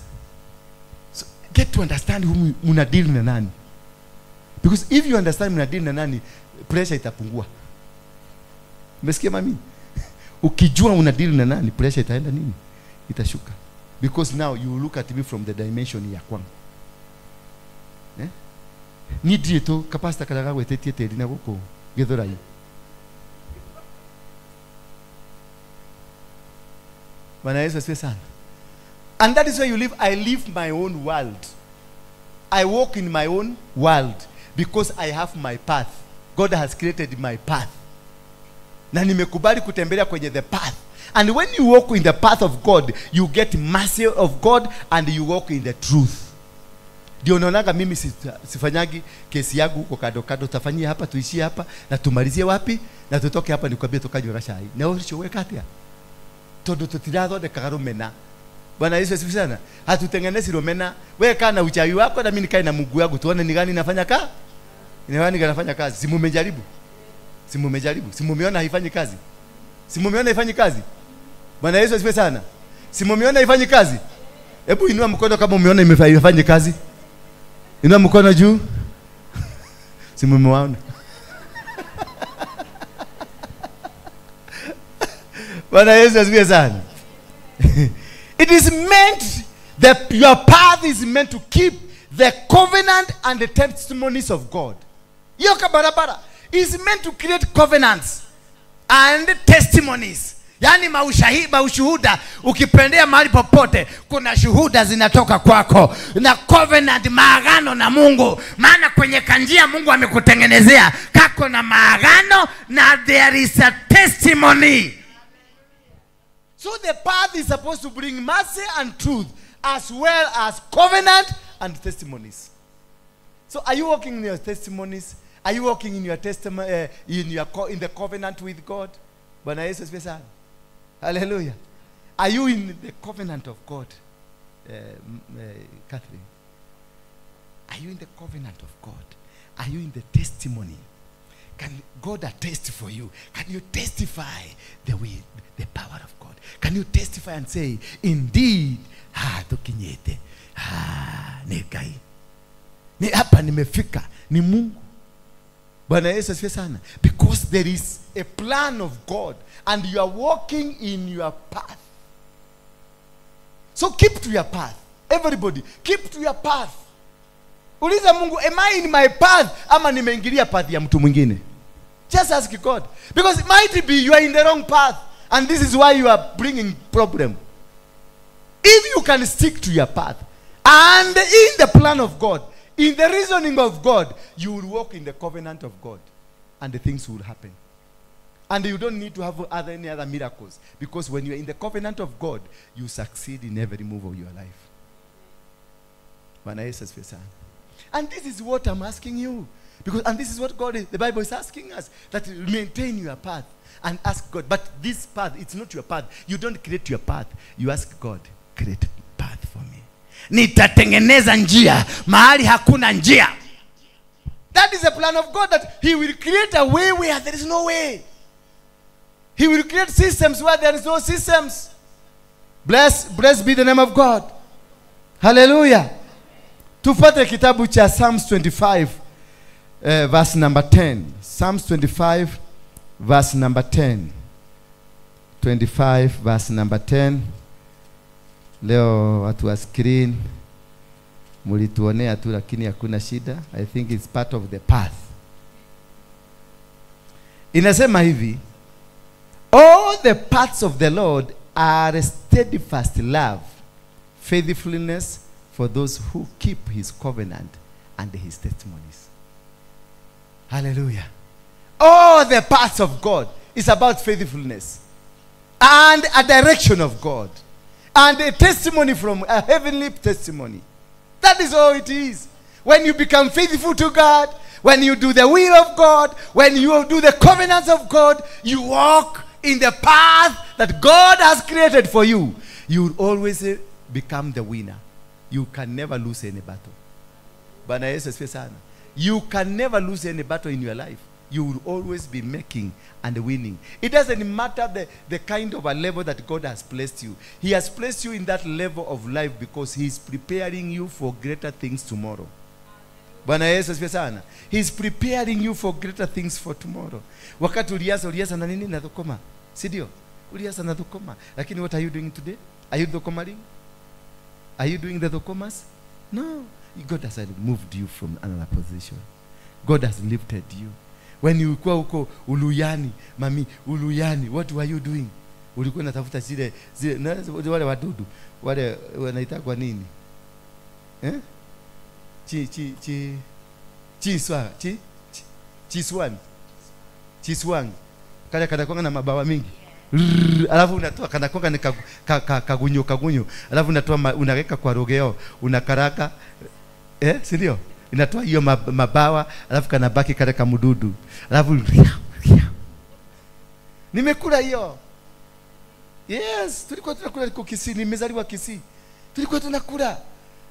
So get to understand who muna deal na nani. Because if you understand muna deal na nani, pressure itapungua. Umesikia mami? Ukijua una deal na nani, pressure itaenda nini? Itashuka. Because now you look at me from the dimension ya kwangu. Eh? Ni dieto kapasta karaga wetetie teri na guku Githurai. Bwana Yesu asifiwe sana. And that is where you live. I live my own world. I walk in my own world because I have my path. God has created my path. Na nimekubali kutembelea kwenye the path. And when you walk in the path of God, you get mercy of God and you walk in the truth. Ndio unaonaga mimi sifanyagi kesi yangu huko kado kado, tafanyia hapa, tuishie hapa na tumalizie wapi na tutoke hapa nikwambie tukanywa chai. Na ucio weka atia? Tondu tutirathondekaga rumena. Bwana Yesu asifiwe sana. Hatutengenezi rumena. Wewe kaa na uchawi wako na mimi nikae na Mungu wangu, tuone ni gani nafanya kazi. Ni gani nafanya kazi? Si mumejaribu? Si mumejaribu? Si mumeona haifanyi kazi? Si mumeona haifanyi kazi? Bwana Yesu asifiwe sana. Si mumeona haifanyi kazi? Hebu inua mkono kama umeona imefanya kazi. Inua mkono juu. Si mumeona? Bwana Yesu asifiwe sana. It is meant that your path is meant to keep the covenant and the testimonies of God. Hiyo barabara is meant to create covenants and testimonies. Yaani maushuhuda, ukipendea mahali popote kuna shuhuda zinatoka kwako na covenant, maagano na Mungu. Maana kwenye kanjia Mungu amekutengenezea kako na maagano na there is a testimony. So the path is supposed to bring mercy and truth as well as covenant and testimonies. So are you walking in your testimonies? Are you walking in your testimony, in the covenant with God? Bwana Yesu asifiwe sana. Hallelujah. Are you in the covenant of God, Catherine? Are you in the covenant of God? Are you in the testimony? Can God attest for you? Can you testify the way, the power of God? Can you testify and say, indeed, ha tukinyete, ha nekai, ni hapa nimefika, ni Mungu. Bwana Yesu asifiwe sana. Because there is a plan of God and you are walking in your path. So keep to your path. Everybody, keep to your path. Uliza Mungu, am I in my path ama nimeingilia path ya mtu mwingine? Just ask God. Because it might be you are in the wrong path and this is why you are bringing problem. If you can stick to your path and in the plan of God, in the reasoning of God, you will walk in the covenant of God and the things will happen. And you don't need to have any other miracles, because when you are in the covenant of God, you succeed in every move of your life. And this is what I'm asking you. Because, and this is what God is, the Bible is asking us, that you maintain your path and ask God. But this path, it's not your path. You don't create your path. You ask God, create path for me. Nitatengeneza njia mahali hakuna njia. That is the plan of God, that He will create a way where there is no way. He will create systems where there is no systems. Blessed be the name of God. Hallelujah. Tupate kitabu cha Psalms 25 verse number 10. Psalms 25 verse number 10. 25 verse number 10. Leo watu wa screen mulituonea tu, lakini hakuna shida. I think it's part of the path. Inasema hivi: all the paths of the Lord are steadfast love, faithfulness for those who keep his covenant and his testimonies. Hallelujah. All the paths of God is about faithfulness and a direction of God and a testimony from a heavenly testimony. That is all it is. When you become faithful to God, When you do the will of God, when you do the covenants of God, you walk in the path that God has created for you. You will always become the winner. You can never lose any battle. Bwana Yesu asifiwe sana. You can never lose any battle in your life. You will always be making and winning. It doesn't matter the kind of a level that God has placed you. He has placed you in that level of life because He is preparing you for greater things tomorrow. Bwana Yesu asifiwe sana. He is preparing you for greater things for tomorrow. Wakati ulianza na nini? Na dhokoma. Si ndio? Ulianza na dhokoma. Lakini what are you doing today? Are you dhokomaring? Are you doing the dhokomas? No. God has moved you from another position. God has lifted you. When you ulikuwa huko Uluyani, mami, Uluyani, what were you doing? Ulikuwa unatafuta zile wale wadudu, wale wanaita kwa nini? Eh? Chi chi chi chiswa, chi chiswan. Chiswang. Kale kanakuwa na mabawa mingi. Alafu unatoa kanakuwa ni kagunyo kagunyo. Alafu unatoa unaweka kwa rogeo, unakaraka. Eh, si ndio? Inatoa hiyo mabawa, alafu kanabaki kale kamududu. Alafu nimekula hiyo. Yes, tulikuwa tunakula kwa Kisii, nimezaliwa Kisii. Tulikuwa tunakula.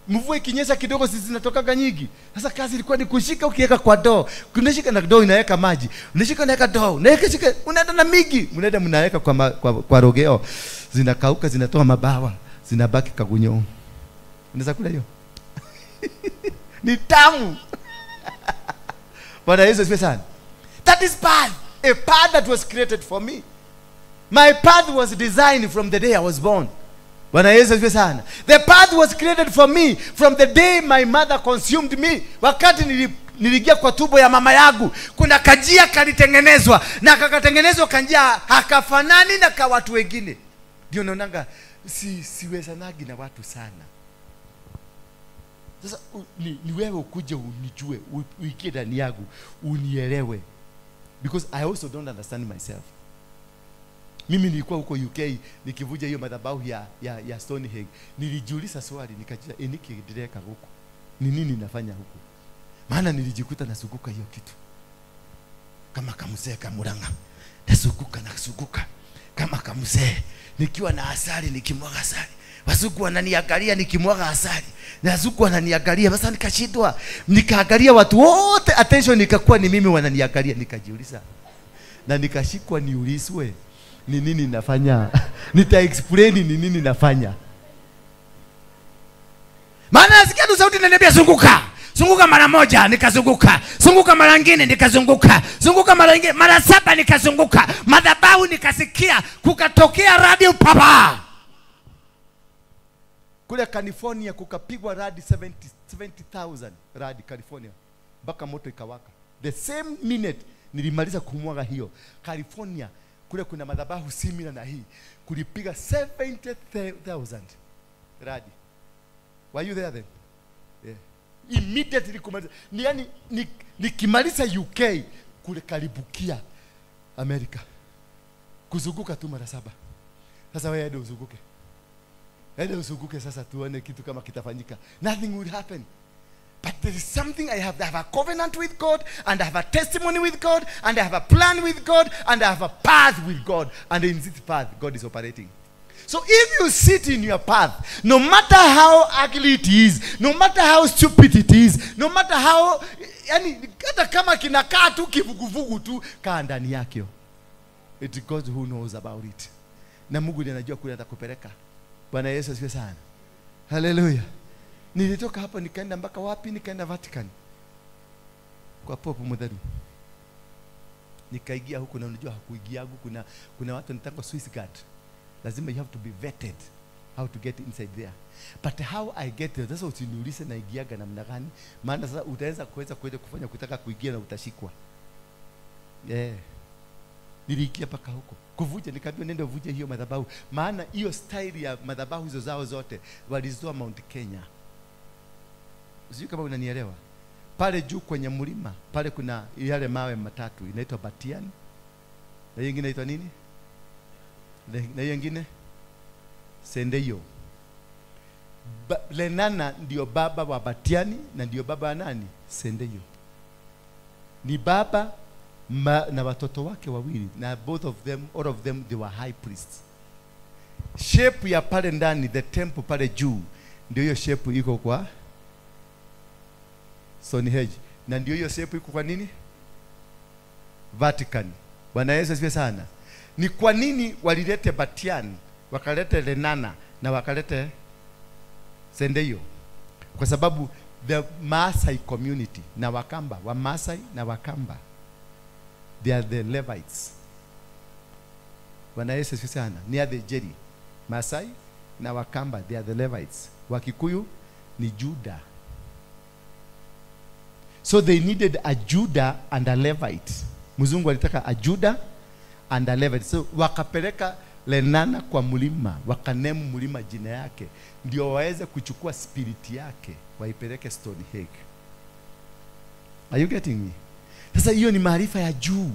Mvua ikinyesha kidogo sisi zinatokaga nyingi. Sasa kazi ilikuwa ni kushika ukiweka kwa ndoo. Unashika na ndoo inaweka maji. Unashika unaweka ndoo. Unaweka shika unaenda na mingi. Mnaenda mnaweka kwa rogeo. Zinakauka zinatoa mabawa, zinabaki kagunyo. Unaweza kula hiyo? Ni tamu. Bwana Yesu asifiwe sana. That is path. A path that was created for me. My path was designed from the day I was born. Bwana Yesu asifiwe sana. The path was created for me from the day my mother consumed me. Wakati niliingia kwa tumbo ya mama yangu, kuna kajia kalitengenezwa na kakatengenezwa kanjia hakafanani na kwa watu wengine. Ndio naonanga siwezanagi na watu sana. Sasa ni wewe ukuje unijue, uikie ndani yangu, unielewe. Because I also don't understand myself. Mimi nilikuwa huko UK nikivuja hiyo madhabahu ya Stonehenge. Nilijiuliza swali nikajiuliza, nikiendelea huko ni nini nafanya huko? Maana nilijikuta nasuguka hiyo kitu. Kama kamzee kamuranga. Nasuguka nasuguka. Kama kamzee nikiwa na asali nikimwaga asali. Wazungu wananiangalia nikimwaga asali. Na wazungu wananiangalia, sasa nikashindwa. Nikaangalia watu wote, attention ikakuwa ni mimi wananiangalia, nikajiuliza. Na nikashikwa niulizwe ni nini nafanya. Nita explain ni nini nafanya. Maana nasikia tu sauti inaniambia zunguka. Zunguka mara moja nikazunguka. Zunguka mara nyingine nikazunguka. Zunguka mara nyingine mara 7 nikazunguka. Madhabahu nikasikia kukatokea radio papa. Kule California kukapigwa radi 70,000 radi California mpaka moto ikawaka. The same minute nilimaliza kumwaga hiyo. California kule kuna madhabahu similar na hii, kulipiga 70,000 radi. Were you there then? Yeah. Immediately kumaliza. Ni yani nikimaliza UK kule karibukia Amerika. Kuzunguka tu mara 7. Sasa wewe ndio uzunguke. Ende uzunguke sasa tuone kitu kama kitafanyika. Nothing would happen. But there is something I have. I have a covenant with God, and I have a testimony with God, and I have a plan with God, and I have a path with God. And in this path, God is operating. So if you sit in your path, no matter how ugly it is, no matter how stupid it is, no matter how, yani, hata kama kinakaa tu kivuguvugu tu, kaa ndani yake. It's God who knows about it. Na Mungu ndiye anajua kule atakupeleka. Bwana Yesu asifiwe sana. Hallelujah. Nilitoka hapo nikaenda mpaka wapi? Nikaenda Vatican. Kwa Pope Mudhari. Nikaingia huko na unajua hakuingia huko kuna watu wanataka Swiss guard. Lazima you have to be vetted how to get inside there. But how I get there, sasa usiniulize naingiaga namna gani? Maana sasa utaweza kuweza kwenda kufanya kutaka kuingia na utashikwa. Yeah. Niliingia paka huko. Kuvuja nikaambiwa nenda uvuje hiyo madhabahu. Maana hiyo style ya madhabahu hizo zao zote walizoa Mount Kenya. Sijui kama unanielewa. Pale juu kwenye mlima, pale kuna yale mawe matatu inaitwa Batian. Na hiyo nyingine inaitwa nini? Na hiyo nyingine Sendeyo. Lenana ndio baba wa Batiani na ndio baba wa nani? Sendeyo. Ni baba na watoto wake wawili, na both of them, all of them, they were high priests. Shape ya pale ndani, the temple pale juu, ndio hiyo shape iko kwa Stonehenge. Na ndio hiyo shape iko kwa nini? Vatican. Bwana Yesu asifiwe sana. Ni kwa nini walilete Batian, wakalete Lenana na wakalete Sendeyo? Kwa sababu the Maasai community na Wakamba, wa Maasai na Wakamba, they are the Levites. Bwana Yesu asifiwe sana. Near the Jerry, Maasai na Wakamba, they are the Levites. Wakikuyu ni Judah. So they needed a Judah and a Levite. Mzungu alitaka a Judah and a Levite. So wakapeleka Lenana kwa mlima, wakanemu mlima jina yake, ndio waweze kuchukua spirit yake waipeleke Stonehenge. Are you getting me? Sasa hiyo ni maarifa ya juu.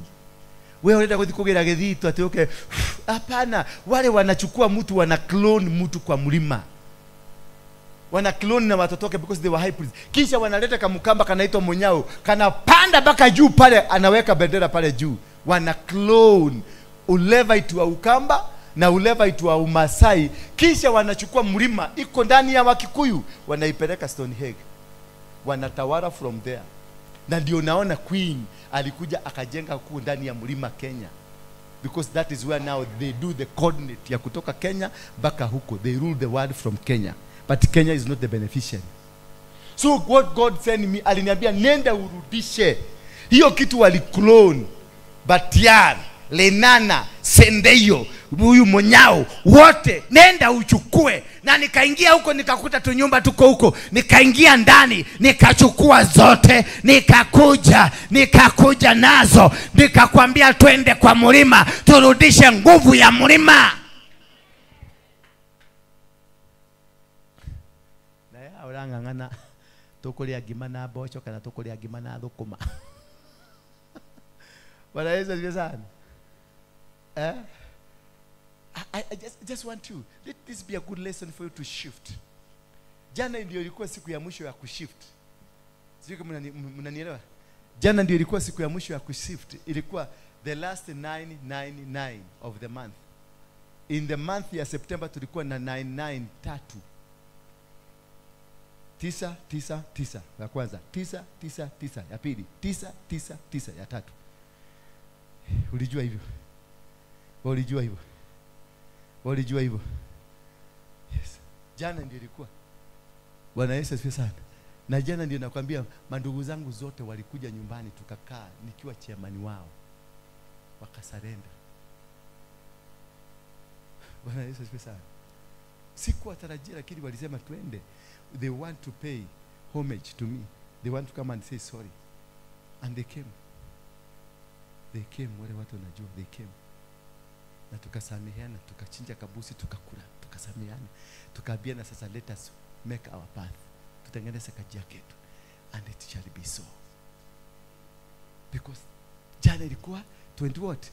Wewe unaenda kuthikugera gethito ati okay. Hapana, wale wanachukua mtu, wana clone mtu kwa mlima. Wana clone na watoto wake because they were high priests. Kisha wanaleta kamukamba kanaitwa Munyao, kanapanda mpaka juu pale, anaweka bendera pale juu. Wana clone Ulevite wa Ukamba na Ulevite wa Umasai. Kisha wanachukua mlima iko ndani ya Wakikuyu, wanaipeleka Stonehenge. Wanatawala from there. Na ndio naona Queen alikuja akajenga huku ndani ya mlima Kenya. Because that is where now they do the coordinate ya kutoka Kenya mpaka huko. They rule the world from Kenya. But Kenya is not the beneficiary. So what God sent me, aliniambia nenda urudishe hiyo kitu waliclone Batian, Lenana, Sendeyo, huyu Munyao, wote nenda uchukue. Na nikaingia huko nikakuta tu nyumba tuko huko, nikaingia ndani nikachukua zote, nikakuja nazo, nikakwambia twende kwa mlima turudishe nguvu ya mlima. Na ya urang'ang'ana tukuria ngima na mboco kana tukuria ngima na thukuma. Bwana Yesu asifiwe sana. Eh? I just want to let this be a good lesson for you to shift. Jana ndio ilikuwa siku ya mwisho ya kushift. Sijui kama mnanielewa. Jana ndio ilikuwa siku ya mwisho ya kushift. Ilikuwa the last 999 of the month. In the month ya September tulikuwa na 993. 9 9 9 ya kwanza, 9 9 9 ya pili, 9 9 9 ya tatu. Ulijua hivyo? Ulijua hivyo? Ulijua hivyo? Yes. Jana ndio ilikuwa. Bwana Yesu asifiwe sana. Na jana ndio nakwambia mandugu zangu zote walikuja nyumbani tukakaa nikiwa chairman wao. Wakasarenda. Bwana Yesu asifiwe sana. Sikuwatarajia, lakini walisema twende. They want to pay homage to me. They want to come and say sorry. And they came. They came, wale watu wanajua, they came. Na tukasameheana, tukachinja kabusi, tukakula, tukasameheana. Tukaambiana sasa let us make our path. Tutengeneze kajia ketu. And it shall be so. Because jana ilikuwa 20 what?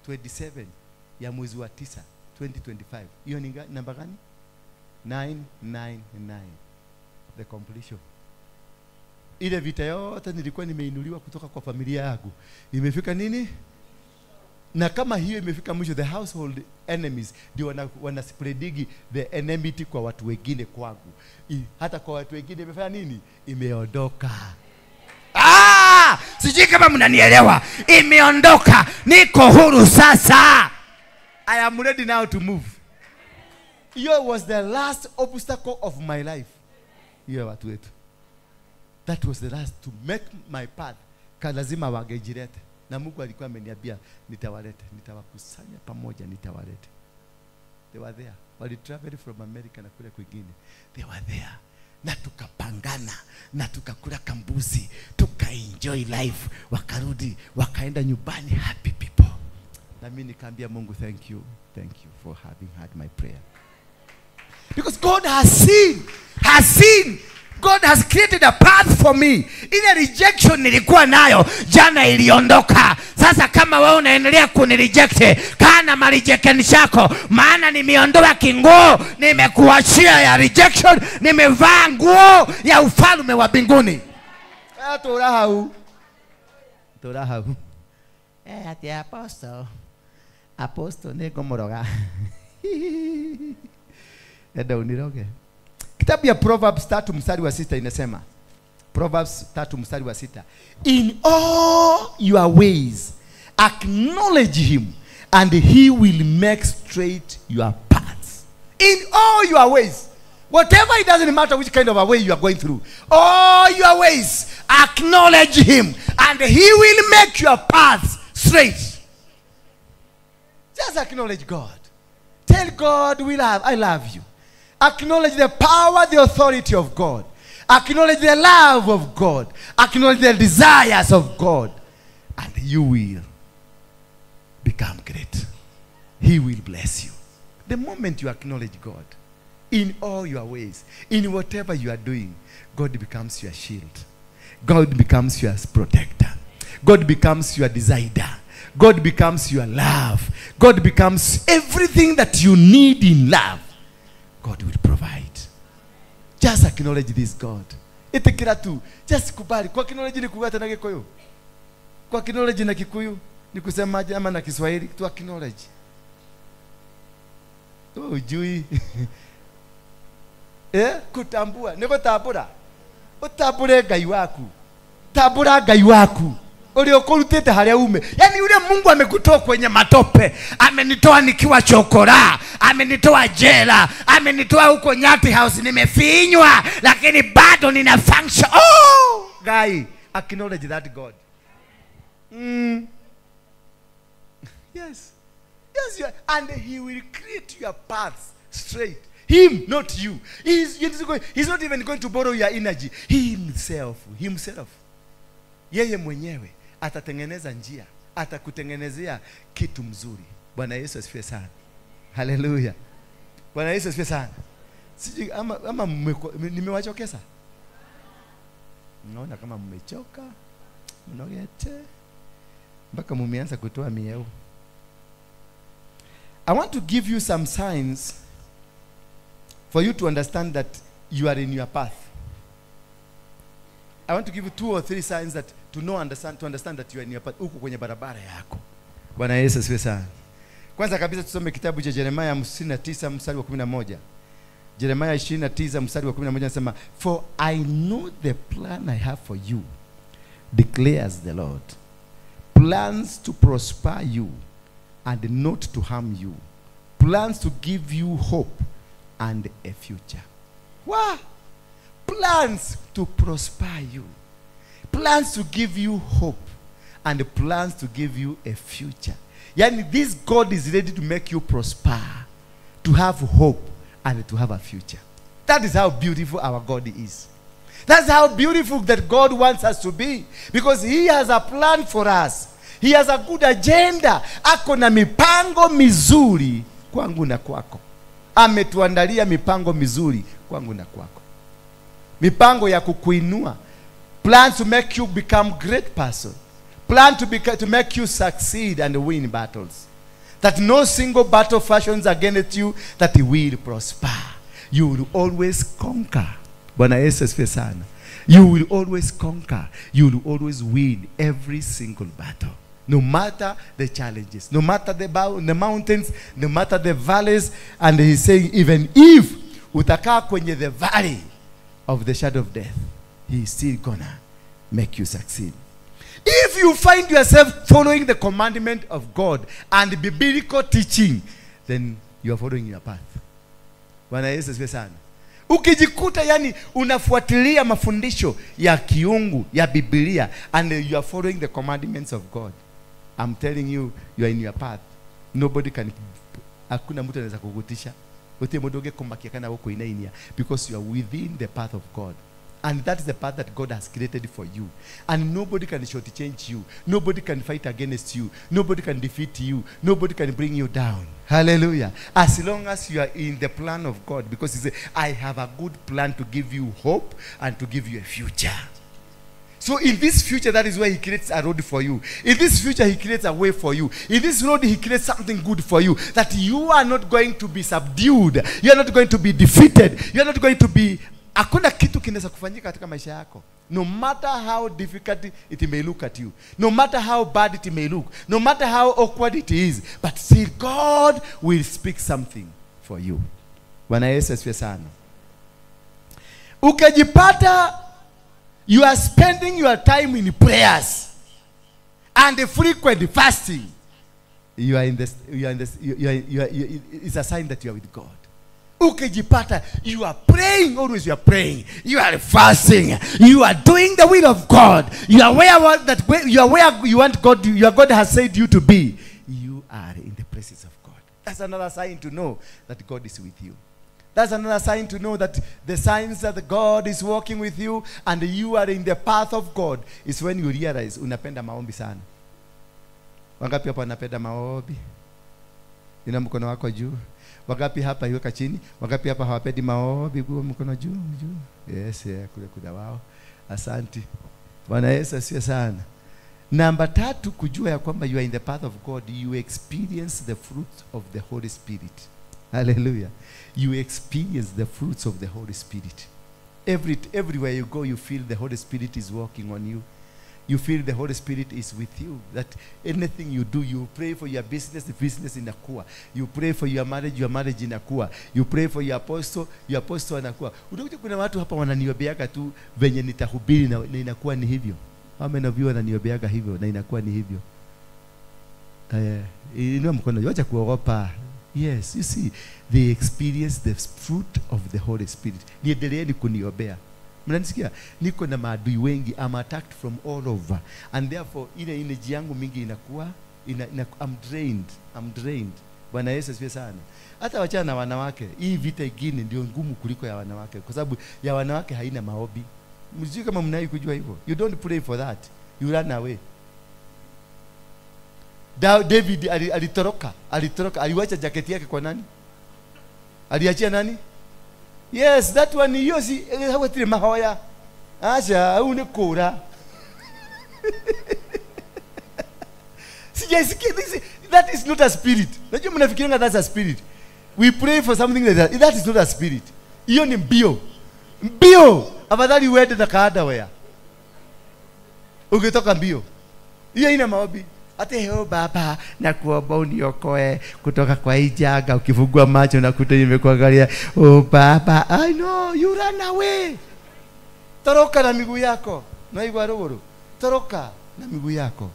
27 ya mwezi wa 9 2025. Hiyo ni namba gani? 999. The completion. Ile vita yote nilikuwa nimeinuliwa kutoka kwa familia yangu. Imefika nini? Na kama hiyo imefika mwisho, the household enemies ndio wana spreadigi the enmity kwa watu wengine kwangu. Hata kwa watu wengine imefanya nini? Imeondoka. Ah! Sijui kama mnanielewa. Imeondoka. Niko huru sasa. I am ready now to move. Hiyo was the last obstacle of my life. Hiyo watu wetu. That was the last to make my path. Lazima wangejilete. Na Mungu alikuwa ameniambia nitawalete, nitawakusanya pamoja, nitawalete. They were there. Wali travel from America na kule kwingine. They were there. Na tukapangana, na tukakula kambuzi, tukaenjoy life, wakarudi, wakaenda nyumbani happy people. Na mimi nikaambia Mungu thank you for having heard my prayer. Because God has seen. God has created a path for me. Ile rejection nilikuwa nayo jana iliondoka. Sasa kama wewe unaendelea kunireject, kana marejection yako, maana nimeondoa kinguo, nimekuachia ya rejection, nimevaa nguo ya ufalme wa mbinguni. Atorahau. Tora hau. Ati apostle. Apostle nĩngũmũroga. Enda uniroge. Kitabu ya Proverbs 3 mstari wa 6 inasema. Proverbs 3 mstari wa 6. In all your ways acknowledge him and he will make straight your paths. In all your ways. Whatever, it doesn't matter which kind of a way you are going through. All your ways, acknowledge him and he will make your paths straight. Just acknowledge God. Tell God, I love you. Acknowledge the power, the authority of God. Acknowledge the love of God. Acknowledge the desires of God. And you will become great. He will bless you. The moment you acknowledge God, in all your ways, in whatever you are doing, God becomes your shield. God becomes your protector. God becomes your decider. God becomes your love. God becomes everything that you need in love. God will provide. Just acknowledge this God. Itikira tu. Just kubali. Kwa acknowledge ni kuwata na Gikuyu. Kwa acknowledge na Kikuyu ni kusema ama na Kiswahili. Tu acknowledge. Oh, ujui. Kutambua. Niko tambura. Utambure Ngai waku. Tambura Ngai waku. Uliokurutite haria ume. Yani yule Mungu amekutoa kwenye matope. Amenitoa nikiwa chokora. Amenitoa jela. Amenitoa huko Nyati House nimefinywa, lakini bado nina function. Oh, guy, acknowledge that God. Yes. Yes, and he will create your paths straight. Him, not you. He's not even going to borrow your energy. He himself. Yeye mwenyewe atatengeneza njia, atakutengenezea kitu mzuri. Bwana Yesu asifiwe sana. Hallelujah. Bwana Yesu asifiwe sana. Sijui ama nimewachokesa. Naona kama mmechoka. Mnogete. Mpaka mmeanza kutoa mieu. I want to give you some signs for you to understand that you are in your path. I want to give you 2 or 3 signs that to understand that you are in your path. Uko kwenye barabara yako. Bwana Yesu asifiwe sana. Kwanza kabisa tusome kitabu cha Jeremiah 29 mstari wa 11. Jeremiah 29 mstari wa 11 anasema, for I know the plan I have for you, declares the Lord. Plans to prosper you and not to harm you. Plans to give you hope and a future. Wow! Plans to prosper you. Plans to give you hope and plans to give you a future. Yani this God is ready to make you prosper, to have hope and to have a future. That is how beautiful our God is. That's how beautiful that God wants us to be, because he has a plan for us. He has a good agenda. Ako na mipango mizuri kwangu na kwako. Ametuandalia mipango mizuri kwangu na kwako. Mipango ya kukuinua. Plans to make you become great person. Plan to make you succeed and win battles. That no single battle fashions against you, that he will prosper. You will always conquer. Bwana Yesu asifiwe sana. You will always conquer. You will always win every single battle. No matter the challenges, no matter the mountains, no matter the valleys. And he's saying, even if utakaa kwenye the valley of the shadow of death, he is still gonna make you succeed. If you find yourself following the commandment of God and biblical teaching, then you are following your path. Bwana Yesu asifiwe sana. Ukijikuta yani unafuatilia mafundisho ya kiungu, ya Biblia, and you are following the commandments of God, I'm telling you, you are in your path. Nobody can, hakuna mtu anaweza kukutisha. Utie mdoge kumakia kana wako inainia, because you are within the path of God. And that is the path that God has created for you. And nobody can shortchange you. Nobody can fight against you. Nobody can defeat you. Nobody can bring you down. Hallelujah. As long as you are in the plan of God. Because he said, I have a good plan to give you hope and to give you a future. So in this future, that is where he creates a road for you. In this future, he creates a way for you. In this road, he creates something good for you. That you are not going to be subdued. You are not going to be defeated. You are not going to be Hakuna kitu kinaweza kufanyika katika maisha yako. No matter how difficult it may look at you, no matter how bad it may look, no matter how awkward it is, but still God will speak something for you. Bwana Yesu asifiwe sana. Ukijipata you are spending your time in prayers and frequent fasting, you are in this, you are in this, you are, it's a sign that you are with God. Ukijipata you are praying, always you are praying, you are fasting, you are doing the will of God, you are where that you are where you want God, your God has said you to be. You are in the presence of God. That's another sign to know that God is with you. That's another sign to know that the signs that God is walking with you and you are in the path of God is when you realize unapenda maombi sana. Wangapi hapa wanapenda maombi? Ina mkono wako juu. Wangapi hapa iweka chini? Wangapi hapa hawapendi maombi? Kwa mkono juu, juu. Yes, yeah, kule kuna wao. Asante. Bwana Yesu asifiwe sana. Namba 3, kujua ya kwamba you are in the path of God, you experience the fruits of the Holy Spirit. Hallelujah. You experience the fruits of the Holy Spirit. Everywhere you go, you feel the Holy Spirit is working on you. You feel the Holy Spirit is with you. That anything you do, you pray for your business, the business inakuwa. You pray for your marriage inakuwa. You pray for your apostle anakuwa. Unakuta kuna watu hapa wananiombeaga tu venye nitahubiri na inakuwa ni hivyo. How many of you wananiombeaga hivyo na inakuwa ni hivyo? Inua mkono, wacha kuogopa. Yes, you see, they experience the fruit of the Holy Spirit. Niendeleeni kuniombea. Mnanisikia? Niko na maadui wengi. I'm attacked from all over. And therefore, ile energy yangu mingi inakuwa, I'm drained. I'm drained. Bwana Yesu asifiwe sana. Hata wachana na wanawake, hii vita ingine ndio ngumu kuliko ya wanawake. Kwa sababu ya wanawake haina maombi. Msijui kama mnai kujua hivyo. You don't pray for that. You run away. David alitoroka, aliwacha jaketi yake kwa nani? Aliachia nani? Yes, that one hiyo si hawatire mahoya. Acha une kura. Sijasikia this, that is not a spirit. Najua mnafikiria that's a spirit. We pray for something like that. That is not a spirit. Hiyo ni mbio. Mbio. Afadhali uende na kaada wea. Ukitoka mbio. Hiyo ina maombi. Ate heo baba na kuomba uniokoe kutoka kwa hii janga. Ukifungua macho unakuta nimekuangalia. Oh baba, I know you run away. Toroka na miguu yako. Na igwa ruguru. Toroka na miguu yako.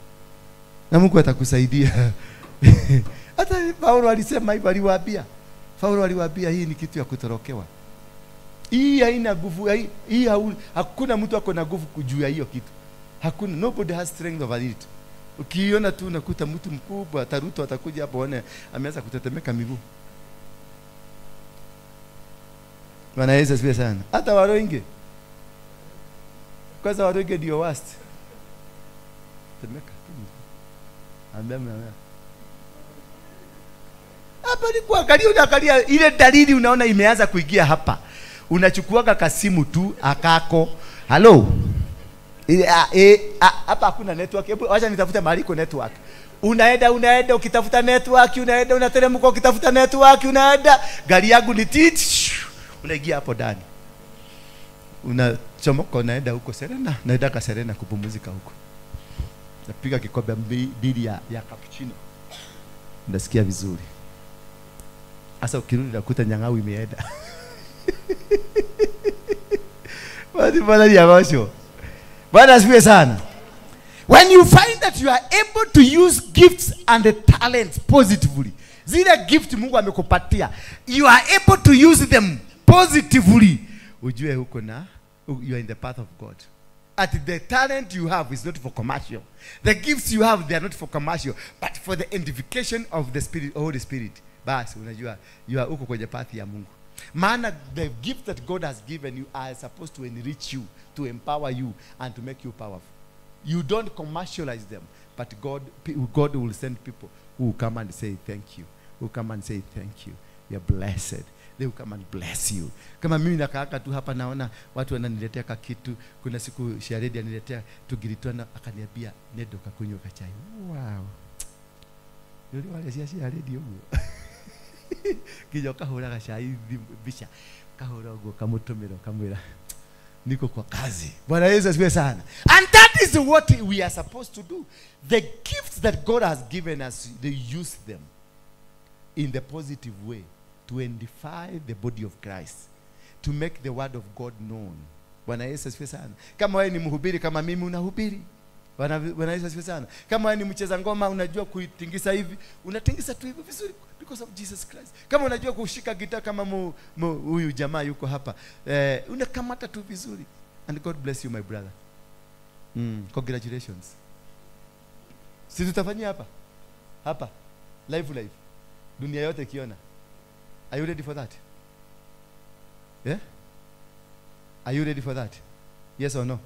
Na Mungu atakusaidia. Hata Paulo alisema hivyo, aliwaambia. Paulo aliwaambia hii ni kitu ya kutorokewa. Hii haina nguvu, hii hakuna mtu ako na nguvu kujua hiyo kitu. Hakuna, nobody has strength over it. Ukiona tu unakuta mtu mkubwa Taruto atakuja hapo one ameanza kutetemeka miguu. Bwana Yesu asifiwe sana. Hata waroinge. Kwanza waroinge ndio worst. Tetemeka tu miguu. Ambia. Hapa ni kuangalia, unaangalia ile dalili unaona imeanza kuingia hapa. Unachukuaga kasimu tu akako. Hello. Hapa hakuna network. Hebu acha nitafute mahali iko network. Unaenda ukitafuta network, unaenda unateremka ukitafuta network, unaenda gari yangu ni tit. Unaingia hapo ndani. Unachomoka unaenda huko Serena, naenda ka Serena kupumzika huko. Napiga kikombe mbili ya cappuccino. Unasikia vizuri. Sasa ukirudi unakuta nyang'au imeenda. Basi bwana ya washo. Bwana asifiwe sana. When you find that you are able to use gifts and the talents positively, zile gift Mungu amekupatia, you are able to use them positively, ujue huko na you are in the path of God. At the talent you have is not for commercial. The gifts you have, they are not for commercial, but for the edification of the Spirit, Holy Spirit. Basi unajua you are huko kwenye path ya Mungu. Maana the gift that God has given you are supposed to enrich you, to empower you, and to make you powerful. You don't commercialize them, but God will send people who will come and say thank you. Who come and say thank you. You are blessed. They will come and bless you. Kama mimi nakaaka tu hapa naona watu wananiletea kitu. Kuna siku Sharedi aniletea tugiritwana akaniambia nedo kakunywa kachai. Wow. Yule wale si Sharedi huyo. Kijoka hula kachai bisha. Kahura uguo kamutumira kamwira niko kwa kazi. Bwana Yesu asifiwe sana. And that is what we are supposed to do. The gifts that God has given us, they use them in the positive way to edify the body of Christ, to make the word of God known. Bwana Yesu asifiwe sana. Kama wewe ni mhubiri kama mimi unahubiri. Bwana Yesu asifiwe sana. Kama wewe ni mcheza ngoma unajua kuitingisa hivi, unatingisa tu hivi vizuri because of Jesus Christ. Kama unajua kushika gitaa kama huyu jamaa yuko hapa, unakamata tu vizuri. And God bless you my brother. Congratulations. Si tutafanyia hapa? Hapa. Live live. Dunia yote ikiona. Are you ready for that? Yeah? Are you ready for that? Yes or no?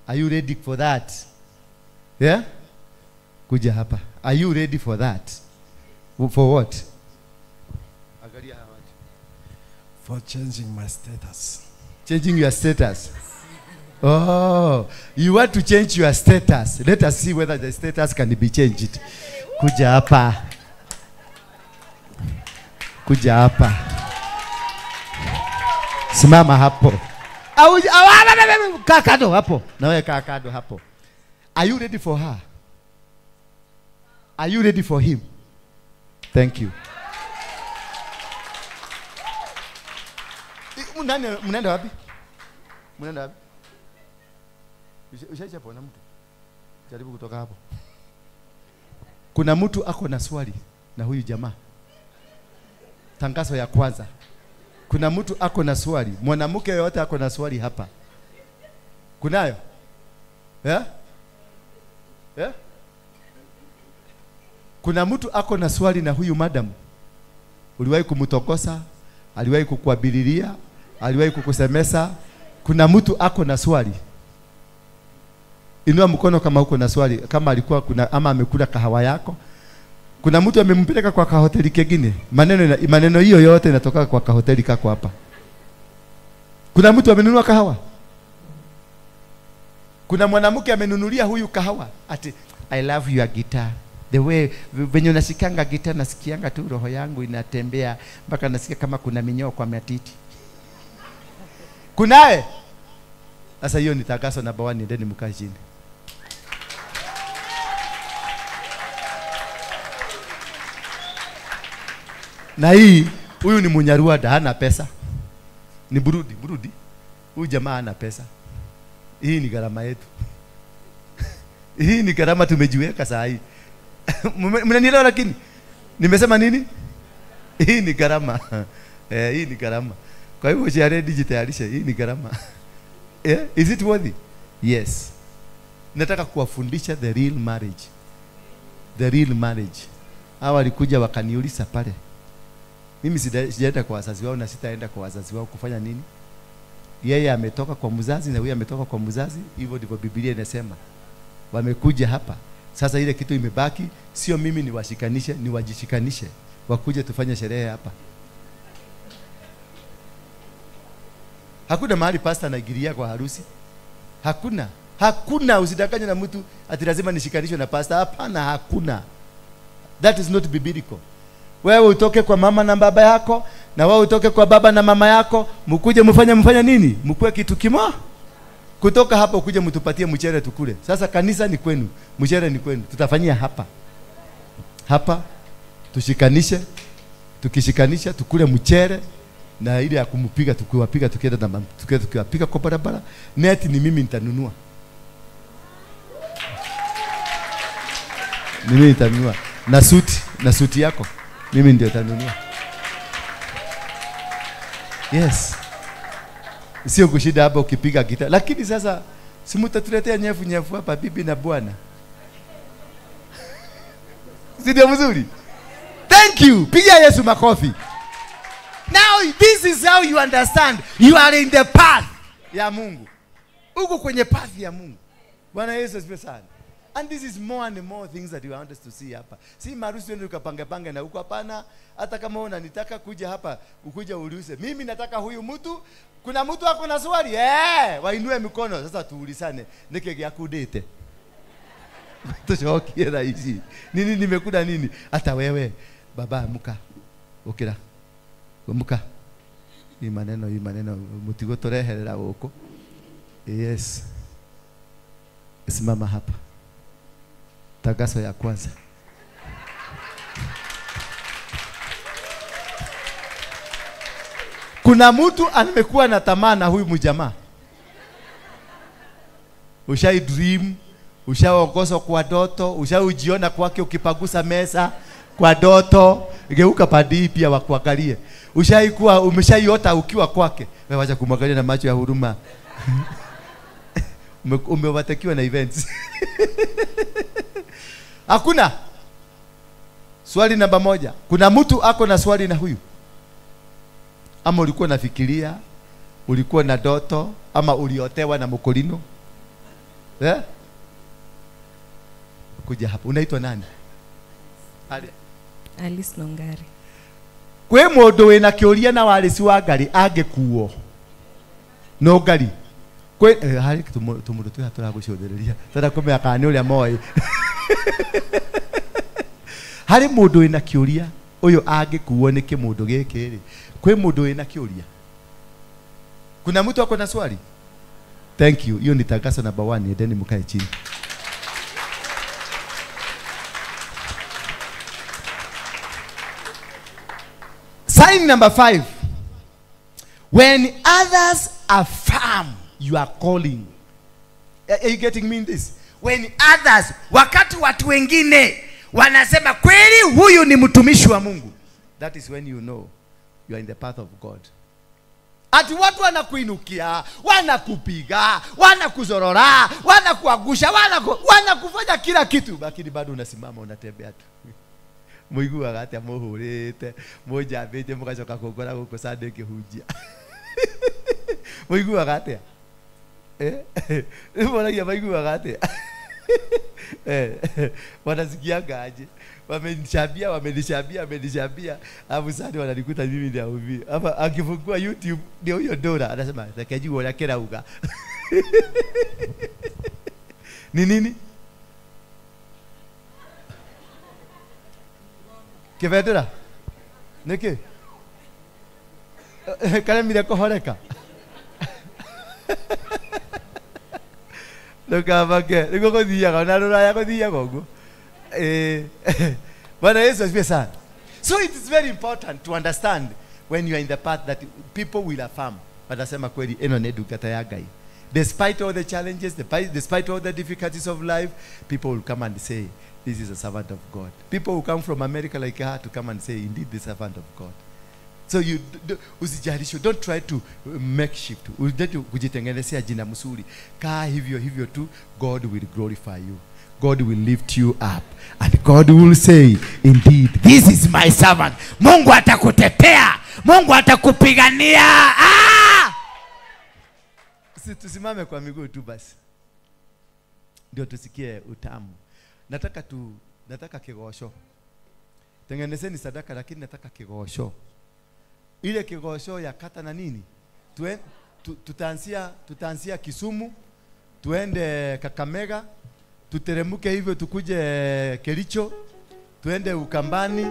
Are you ready for that? Yeah? Kuja hapa. Are you ready for that? For what? Angalia hawa. For changing my status. Changing your status. Oh, you want to change your status. Let us see whether the status can be changed. Kuja hapa. Kuja hapa. Simama hapo. Kaa kando hapo. Na wewe kaa kando hapo. Are you ready for her? Are you ready for him? Thank you. Mnaenda wapi? Mnaenda wapi? Ushaichapo na mtu? Jaribu kutoka hapo. Kuna mtu ako na swali na huyu jamaa. Tangazo ya kwanza. Kuna mtu ako na swali. Mwanamke yote ako na swali hapa. Kunayo? Yeah? Yeah? Kuna mtu ako na swali na huyu madam. Uliwahi kumtokosa? Aliwahi kukuabiliria? Aliwahi kukusemesa? Kuna mtu ako na swali. Inua mkono kama uko na swali, kama alikuwa kuna ama amekula kahawa yako. Kuna mtu amempeleka kwa kahoteli kingine. Maneno hiyo yote inatoka kwa kahoteli kako hapa. Kuna mtu amenunua kahawa. Kuna mwanamke amenunulia huyu kahawa. Ati I love your guitar. The way venye unashikanga guitar nasikianga tu roho yangu inatembea mpaka nasikia kama kuna minyoo kwa matiti. Kunaye? Sasa hiyo ni tangazo namba 1, endeni mkae chini. Na hii huyu ni Munyarwanda, hana pesa. Ni Burudi. Huyu jamaa hana pesa. Hii ni gharama yetu. Hii ni gharama tumejiweka saa hii. Mnanielewa lakini? Nimesema nini? Hii ni gharama. Hii ni gharama. Kwa hivyo jiaredi, jitayarishe, hii ni gharama. Yeah? Is it worthy? Yes. Nataka kuwafundisha the real marriage. The real marriage. Hawa walikuja wakaniuliza pale. Mimi sijaenda kwa wazazi wao na sitaenda kwa wazazi wao kufanya nini? Yeye ametoka kwa mzazi na huyu ametoka kwa mzazi, hivyo ndivyo Biblia inasema. Wamekuja hapa. Sasa ile kitu imebaki, sio mimi niwashikanishe, niwajishikanishe. Wakuje tufanye sherehe hapa. Hakuna mahali pastor anaingilia kwa harusi. Hakuna. Hakuna, usidanganywe na mtu ati lazima nishikanishwe na pastor. Hapana, hakuna. That is not biblical. Wewe utoke kwa mama na baba yako, na wewe utoke kwa baba na mama yako, mkuje mfanye nini? Mkue kitu kimoja. Kutoka hapo ukuje mtupatie mchere tukule. Sasa kanisa ni kwenu, mchere ni kwenu. Tutafanyia hapa. Hapa tushikanishe, tukishikanisha tukule mchere na ile ya kumpiga tukiwapiga tukienda na tukiwapiga kwa barabara. Neti ni mimi nitanunua. Mimi nitanunua. Na suti yako mimi ndio nitanunua. Yes. Sio kushida hapa ukipiga gitaa. Lakini sasa si mtatuletea nyefu hapa bibi na bwana. Si ndio mzuri? Thank you. Piga Yesu makofi. Now this is how you understand you are in the path ya Mungu. Uko kwenye path ya Mungu. Bwana Yesu asifiwe sana. And this is more and more things that you want us to see hapa. Si marusi wewe ukapanga panga na huko, hapana. Hata kama wewe unanitaka kuja hapa, ukuja uliuze. Mimi nataka huyu mtu. Kuna mtu ako na swali? Wainue mikono. Sasa tuulizane. Nike gyakudete. Tushokie rahisi. Nini nimekula nini? Hata wewe baba amka. Ukira. Amka. Hii maneno mutigotoreherera huko. Yes. Simama hapa. Tangazo ya kwanza. Kuna mtu amekuwa na tamaa na huyu mjamaa. Ushai dream, ushaongozwa kwa doto, ushaujiona kwake ukipagusa meza kwa doto, geuka padi pia wakuangalie. Ushaikuwa umeshaiota ukiwa kwake. Wewe wacha kumwangalia na macho ya huruma. Umewatekiwa na events. Hakuna. Swali namba 1. Kuna mtu ako na swali na huyu? Ama ulikuwa nafikiria, ulikuwa na doto, ama uliotewa na mkolino? Eh? Kuja hapa. Unaitwa nani? Alice Nongari. Kwe mundu wina kiuria na warisi wa ngari angekuo. No ngari. Kwe hari tumundu twi haturagucuthiriria. Tara kumenya kana ni uria moi. Hari mundu wina kiuria uyu angekuo ni kimundu giki ri. Kwe mundu wina kiuria. Kuna mtu ako na swali? Thank you. Hiyo ni tangazo namba 1. Endeni mkae chini. Sign number 5. When others affirm your calling. Are you getting me in this? When others, wakati watu wengine wanasema kweli huyu ni mtumishi wa Mungu. That is when you know you are in the path of God. Ati watu wanakuinukia, wanakupiga, wanakuzorora, wanakuangusha, wanakufanya kila kitu, lakini bado unasimama unatembea tu. Muiguaga atia muhurite, mujambite mugacoka kungora guku Sunday ngihunjia. Muiguaga atia? Moragia maiguaga atia? Wanasikianga aje? Wamenishambia, alafu sasa wananikuta mimi ndio hivi. Hapa akifungua YouTube ndio huyo Dora anasema reke juu wala kirauga. Ni nini? Kibendera? Niki? Karemire kuhoreka. Ndũkamake, nĩguo gũthiaga na rũraya gũthiaga ũguo. Bwana Yesu asifiwe sana. So it is very important to understand when you are in the path that people will affirm. Watasema kweli eno nĩ ndungata ya Ngai. Despite all the challenges, despite all the difficulties of life, people will come and say, this is a servant of God. People who come from America like her to come and say, indeed, the servant of God. So you usijarisho, don't try to make shift. Usijaribu kujitengenezea jina mzuri. Kaa hivyo hivyo tu, God will glorify you. God will lift you up. And God will say, indeed, this is my servant. Mungu atakutetea. Mungu atakupigania. Ah! Si tusimame kwa miguu tu basi. Ndio tusikie utamu. Nataka kigosho. Tengenezeni sadaka lakini nataka kigosho. Ile kigosho ya kata na nini? Tutaanzia Kisumu, tuende Kakamega, tuteremuke hivyo tukuje Kericho, tuende Ukambani,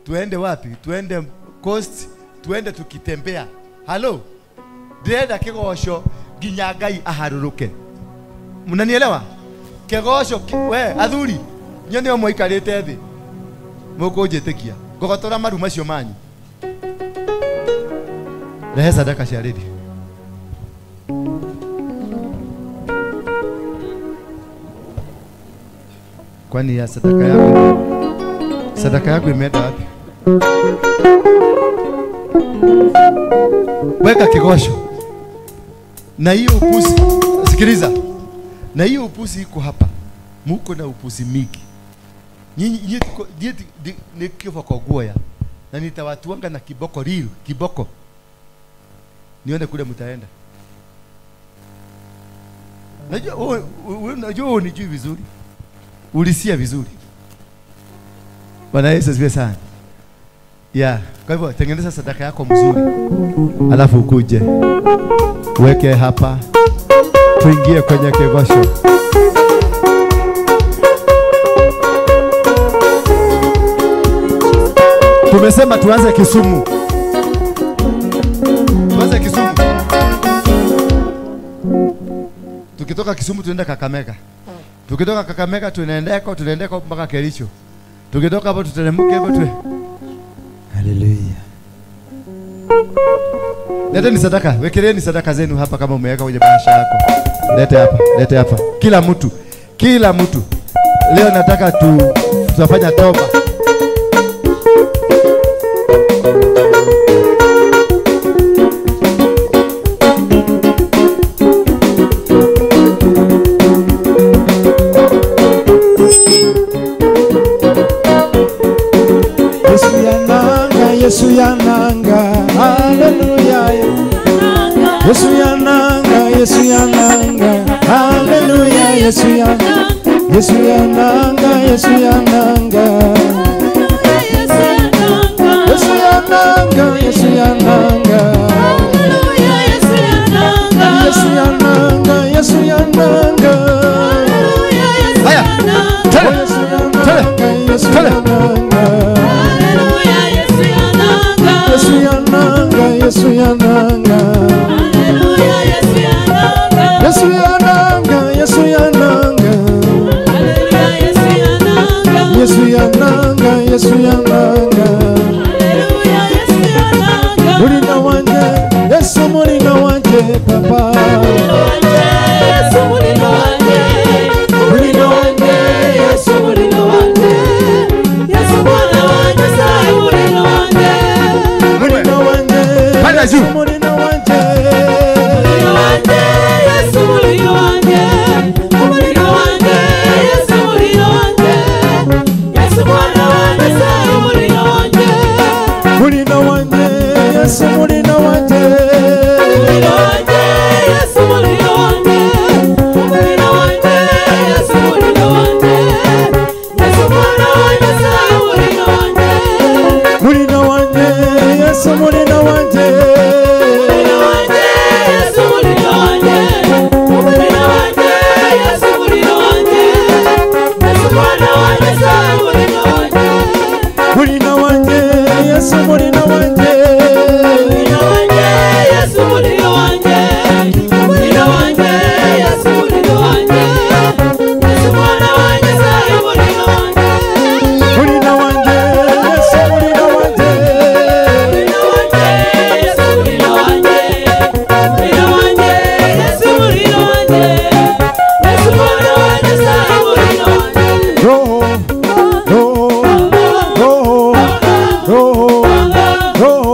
tuende wapi? Tuende Coast, tuende tukitembea. Hello. Ndĩrenda kigosho nginya Ngai aharuruke. Mnanielewa? Kigosho we athuri nyo nĩo mũikarĩte thĩ mũkũnjĩtĩkia ngogotora maru macio manyu. Rehe sadaka cia rĩrĩ. Kwani ya sadaka yako, sadaka yako imeenda wapi? Weka kigosho. Na hiyo upusi, sikiliza. Na hiyo upusi iko hapa. Muko na upusi mingi. Nyinyi ni kifa kwa goya. Na nitawatuanga na kiboko real, kiboko. Nione kule mtaenda. Najua wewe unijui vizuri. Ulisia vizuri. Bwana Yesu asifiwe sana. Yeah, kwa hivyo tengeneza sadaka yako mzuri. Alafu ukuje. Weke hapa. Tuingie kwenye kigosho. Tumesema tuanze Kisumu. Tuanze Kisumu. Tukitoka Kisumu tunaenda Kakamega. Tukitoka Kakamega tunaendeko mpaka Kericho. Tukitoka hapo tuteremke hapo tu. Hallelujah. Leteni sadaka, wekeleni sadaka zenu hapa kama umeweka kwenye bahasha yako. Lete hapa, lete hapa. Kila mtu, kila mtu. Leo nataka tutafanya toba. Yesu yananga, haleluya. Yesu yananga, Yesu yananga, haleluya. Yesu yananga, Yesu yananga, Yesu yananga, Yesu yananga, Yesu yananga, haleluya. Yesu yananga, Yesu yananga, Yesu yananga, haleluya. Haya, tele, Yesu yananga, Yesu yananga, Yesu yananga, haleluya. Yesu yananga, Yesu yananga, Yesu yananga, haleluya. Yesu yananga, Yesu yananga, Yesu yananga, haleluya. Yesu yananga, mulina wanje, Yesu mulina wanje, papa mulina wanje, Yesu mulina wanje, mulina wanje, Yesu mulina wanje, Yesu mwana wanje, sai mulina wanje. Panda juu. Mulina wanje, mulina wanje, Yesu mulina wanje, mulina wanje, Yesu mulina wanje, Yesu mwana wanje, sai mulina wanje, mulina wanje, Yesu mulina wanje, mulina wanje, Yesu mulina wanje, mulina wanje, Yesu mulina wanje, Yesu mwana wanje, sai mulina wanje, mulina wanje, Yesu mulina wanje. Mulina wanje, Yesu mulina wanje, mulina wanje, Yesu mulina wanje, mulina wanje, Yesu mulina wanje, Yesu mwana wanje, sai mulina wanje, mulina wanje, Yesu mulina wanje, mulina wanje, Yesu mulina wanje, mulina wanje, Yesu mulina wanje, Yesu mwana wanje, sai mulina wanje. Roho, roho, roho, roho, roho,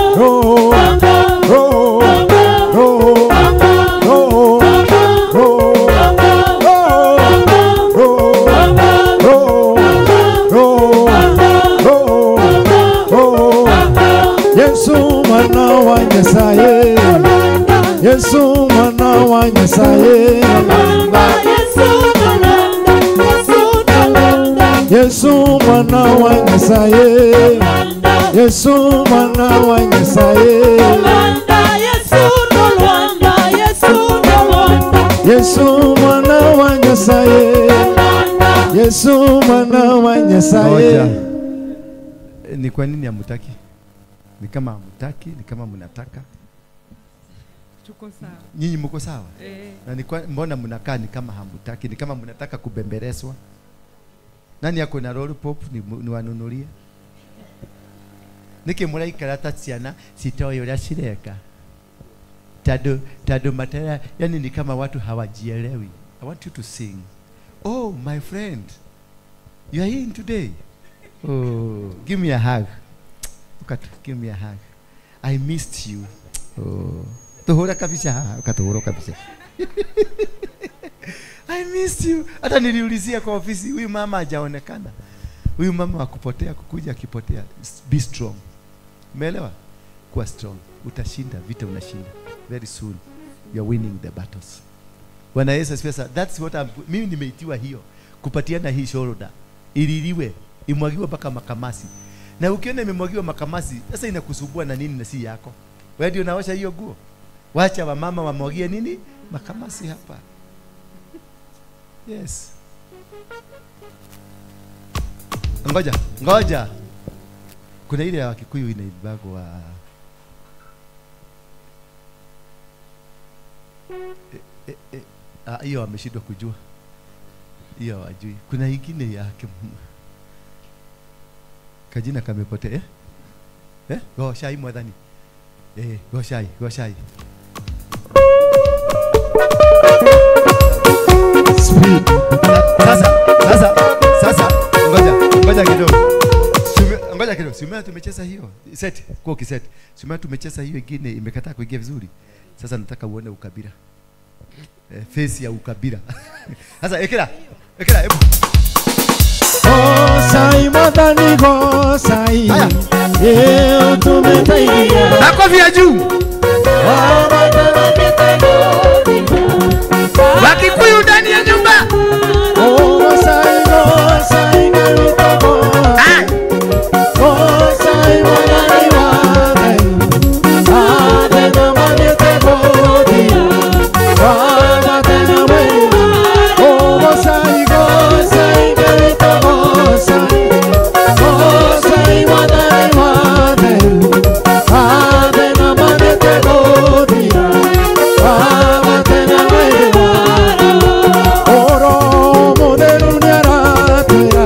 roho, roho, roho, roho, roho, roho, roho, roho, roho. Yesu mwana wa Nyasaye, Yesu mwana wa Nyasaye, Yesu mwana wa Nyasaye, Yesu mwana wa Nyasaye, Yesu mwana wa Nyasaye, Yesu mwana wa Nyasaye. Ni kwa nini hamutaki? Ni kama hamutaki, ni kama mnataka. Tuko sawa. Nyinyi mko sawa? Eh. Na ni kwa mbona mnakaa ni kama hamutaki, ni kama mnataka kubembereswa? Nani yako na lollipop ni wanunulie? Niki muraikara ta ciana sitoyo uria cireka. Tado matera, yani ni kama watu hawajielewi. I want you to sing. Oh, my friend, you are here today. Oh, give me a hug. Give me a hug. I missed you. Oh, tuhura kabisa, ukatuhura kabisa. I missed you. Hata niliulizia kwa ofisi, huyu mama hajaonekana. Huyu mama akupotea, kukuja akipotea. Be strong. Umeelewa? Kuwa strong. Utashinda vita, unashinda. Very soon you are winning the battles. Bwana Yesu asifiwe sana. That's what mimi nimeitiwa hiyo. Kupatiana hii shoulder. Ililiwe, imwagiwe mpaka makamasi. Na ukiona imemwagiwa makamasi, sasa inakusumbua na nini na si yako? Wewe ndio unaosha hiyo nguo. Wacha wamama wamwagie nini? Makamasi hapa. Yes. Ngoja, ngoja. Kuna ile ya Kikuyu inaibagwa. Hiyo ameshindwa kujua. Hiyo hajui. Kuna ingine yake. Kajina kamepotea. Eh? Goshai mwadhani. Goshai, goshai. Speed. Sasa ngoja kidogo. Ngoja kidogo. Simea tumecheza hiyo. Set, kwa kiset. Simea tumecheza hiyo ingine imekataa kuingia vizuri. Sasa nataka uone ukabila. Face ya ukabila. Sasa ekela hebu. Gosai mwadhani gosai. Tumetaidia. Makofi ya juu. Wakikuyu ndani ya nyumba. Gosai gosai ngalitogo. Gosai mwadhani wadhani. Adena manete godi. Wadhani we. Gosai gosai ngalitogo. Gosai mwadhani wadhani. Adena manete godi. Wadhani we. Oro moderu niaratera.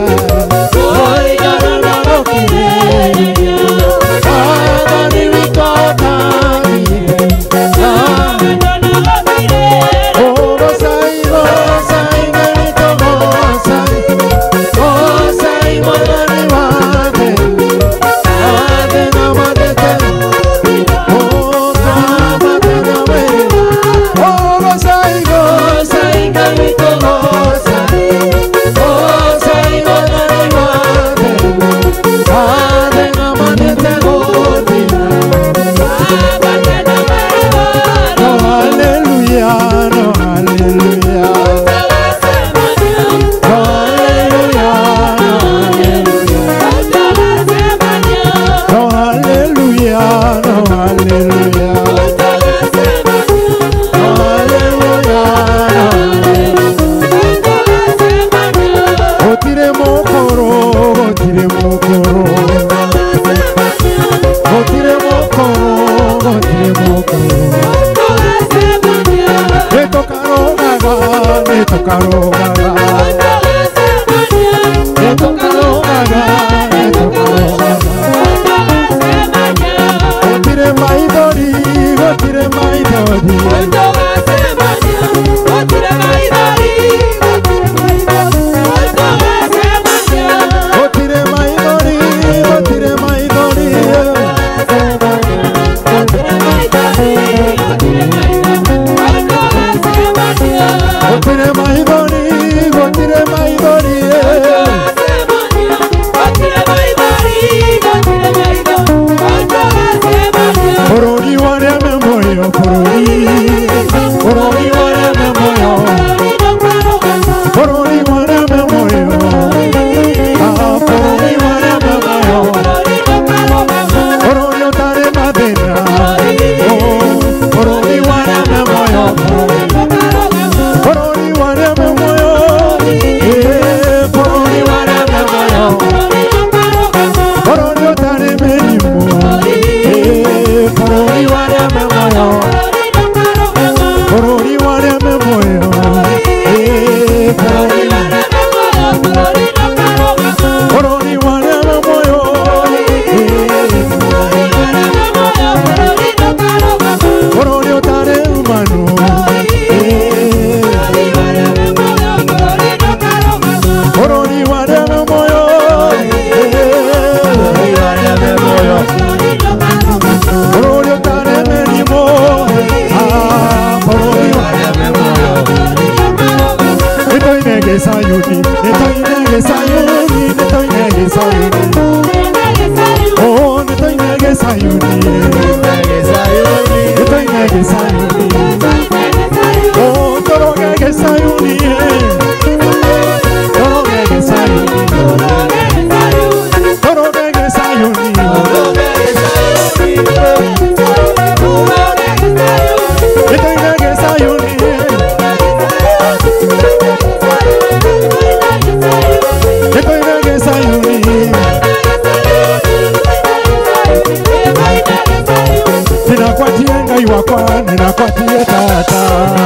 Ninakuatia Ngai wakwa, ninakuatia tata.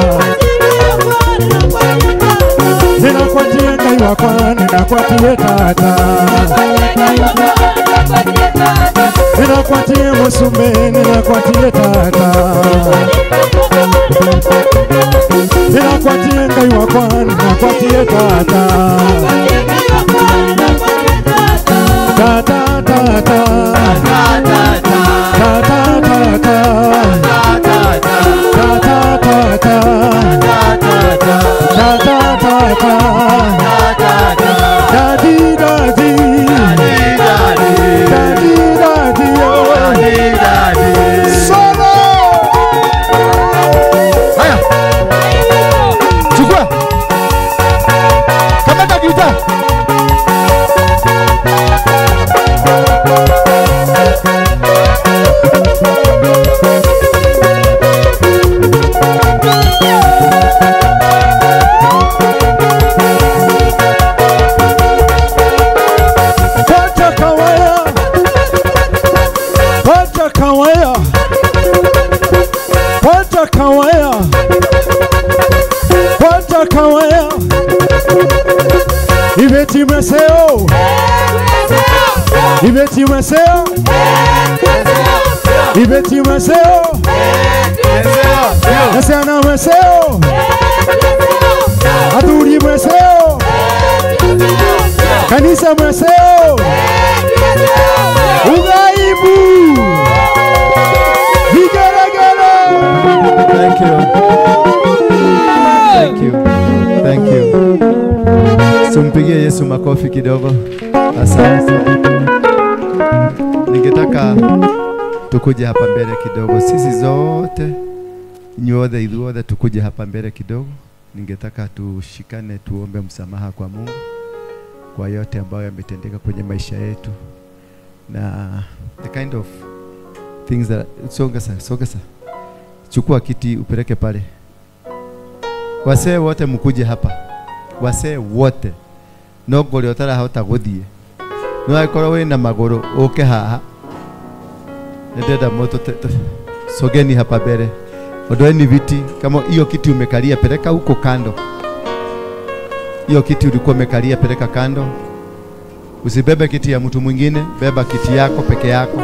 Ninakwatie tata, ninakwatie musume, ninakwatie tata, ninakwatie ngai wakwa, ninakwatie tata, tata tata tata tata tata tata tata tata. Daddy, daddy, daddy, daddy, oh, daddy. Solo. Haya. Chukua. Kamata gitaa. Kawaya, Ibeti mweseo, Ibeti mweseo, Ibeti mweseo, Nasiana mweseo, Aturi mweseo, Kanisa mweseo, Ugaibu, Vigeregere. Thank you. Thank you. Thank you. Tumpigie Yesu makofi kidogo. Asante. Ningetaka tukuje hapa mbele kidogo. Sisi zote nyote ithuothe tukuje hapa mbele kidogo. Ningetaka tushikane tuombe msamaha kwa Mungu kwa yote ambayo yametendeka kwenye maisha yetu na the kind of things that songa sa, songa sa. Chukua kiti upeleke pale. Wasee wote mkuje hapa. Wasee wote. No ngori utarahota guthie. No akorwo wina maguru uke haha. Ndenda moto sogeni hapa mbele. Ondoeni viti. Kama hiyo kiti umekalia peleka huko kando. Hiyo kiti ulikuwa umekalia peleka kando. Usibebe kiti ya mtu mwingine, beba kiti yako peke yako.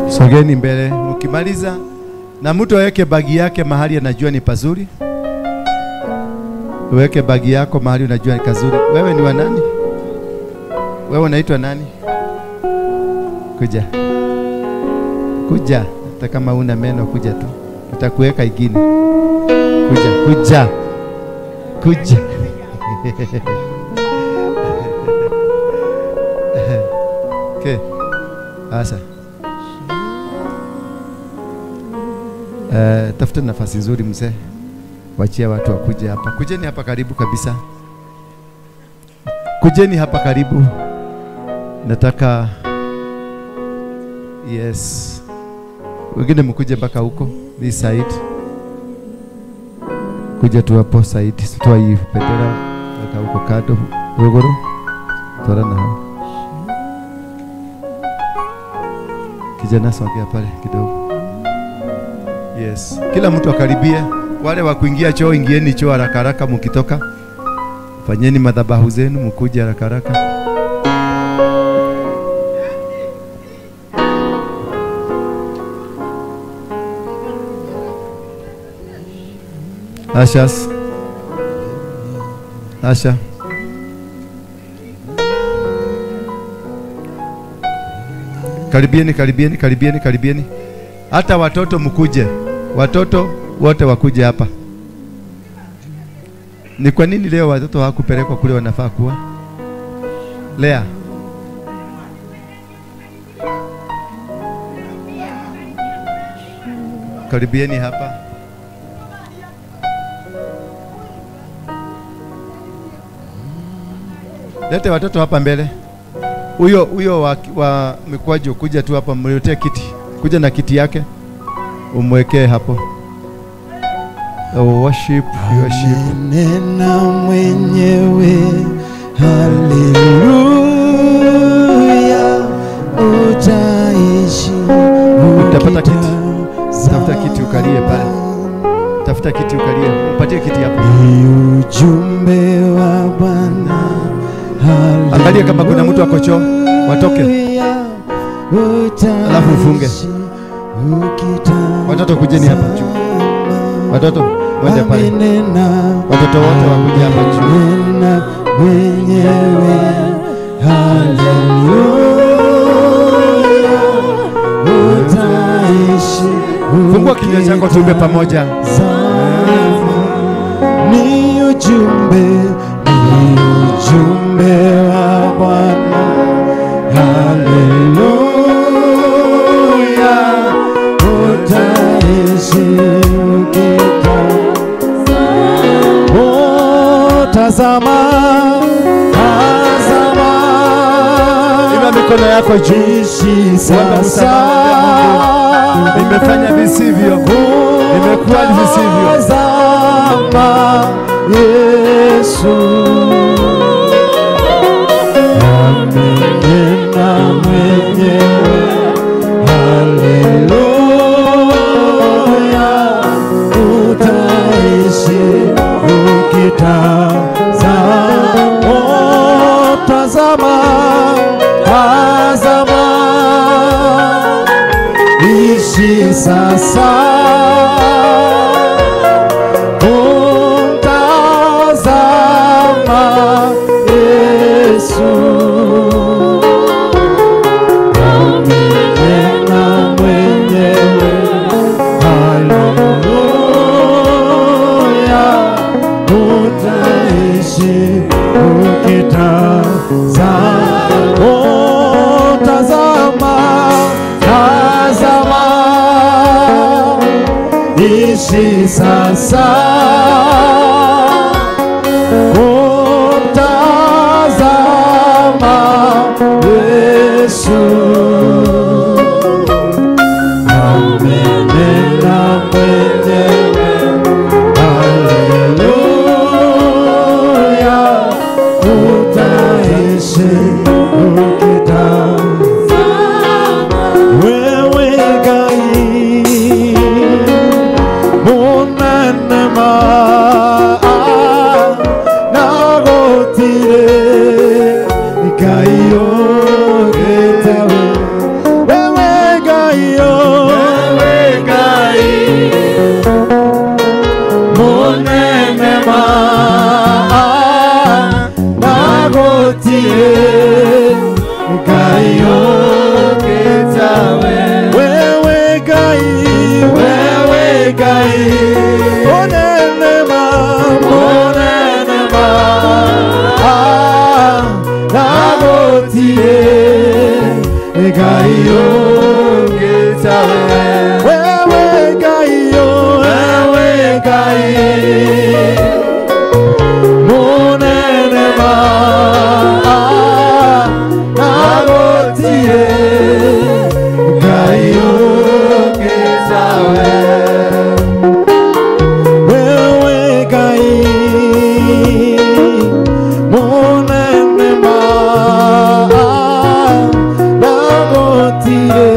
Sogeni mbele. Mkimaliza na mtu aweke bagi yake mahali anajua ni pazuri. Uweke bagi yako mahali unajua ni kazuri. Wewe ni wa nani? Wewe unaitwa nani? Kuja. Kuja. Hata kama una meno kuja tu. Nitakuweka ingine. Kuja, kuja. Kuja. Okay. Asa. Tafuta nafasi nzuri mzee. Wachia watu wakuje hapa. Kujeni hapa karibu kabisa. Kujeni hapa karibu. Nataka yes. Wengine mkuje mpaka huko this side. Kuja tu hapo side. Toa hii bendera weka huko kando ruguru. Toa na hapo. Kijana sogea pale kidogo. Yes. Kila mtu akaribie. Wale wa kuingia choo ingieni choo haraka haraka mkitoka. Fanyeni madhabahu zenu mkuje haraka haraka. Ashas. Asha. Karibieni, karibieni, karibieni, karibieni. Hata watoto mkuje. Watoto wote wakuje hapa. Ni kwa nini leo watoto hawakupelekwa kule wanafaa kuwa? Lea. Karibieni hapa. Lete watoto hapa mbele. Huyo wa mikwaju kuja tu hapa, mletee kiti. Kuja na kiti yake. Umwekee hapo. Worship, worship. Nena mwenyewe, haleluya, utaishi. Utapata kiti. Tafuta kiti ukalie pale. Tafuta kiti ukalie. Upatie kiti hapo. Ni ujumbe wa Bwana. Angalia kama kuna mtu ako choo, watoke. Alafu ufunge. Watoto kujeni hapa juu. Watoto mwende pale. Watoto wote wakuje hapa juu. Mwenyewe, haleluya, utaishi. Fungua kinywa chako tuimbe pamoja. Ni ujumbe, ni ujumbe wa Bwana. Haleluya, utaishi ukitazama. Oh, tazama, tazama. Inua mikono yako juu. Ishi sasa. Nimefanya visivyo. Nimekuwa visivyo. Tazama Yesu. Amenena mwenyewe. Haleluya, utaishi ukitazama. Oh, tazama, tazama. Ishi sasa. Kumtazama Yesu. Amenena mwenyewe. Haleluya, utaishi ukitazama. Oh, tazama, tazama. Ishi sasa. Kumtazama Yesu. Amenena mwenyewe. Haleluya, utaishi ukitazama. Wewe Ngai munene ma nagotire Ngai ogetawe. Wewe Ngai, wewe Ngai munene ma nagotire Ngai ogetawe. Wewe Ngai, wewe Ngai munene ma, munene ma nagotire Ngai ogetawe. Wewe Ngai, wewe Ngai munene ma nagotire Ngai ogetawe. Wewe Ngai munene ma nagotire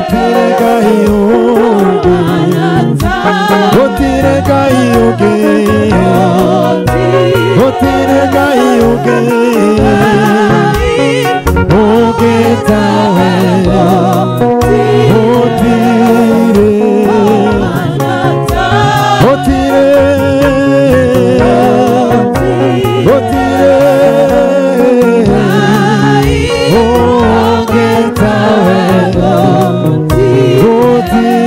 Gũtirĩ Ngai ũngĩ, gũtirĩ Ngai ũngĩ, gũtirĩ Ngai ũngĩ, ũngĩ tawe. Gũtirĩ, gũtirĩ, gũtirĩ ũngĩ tawe. Gũtirĩ,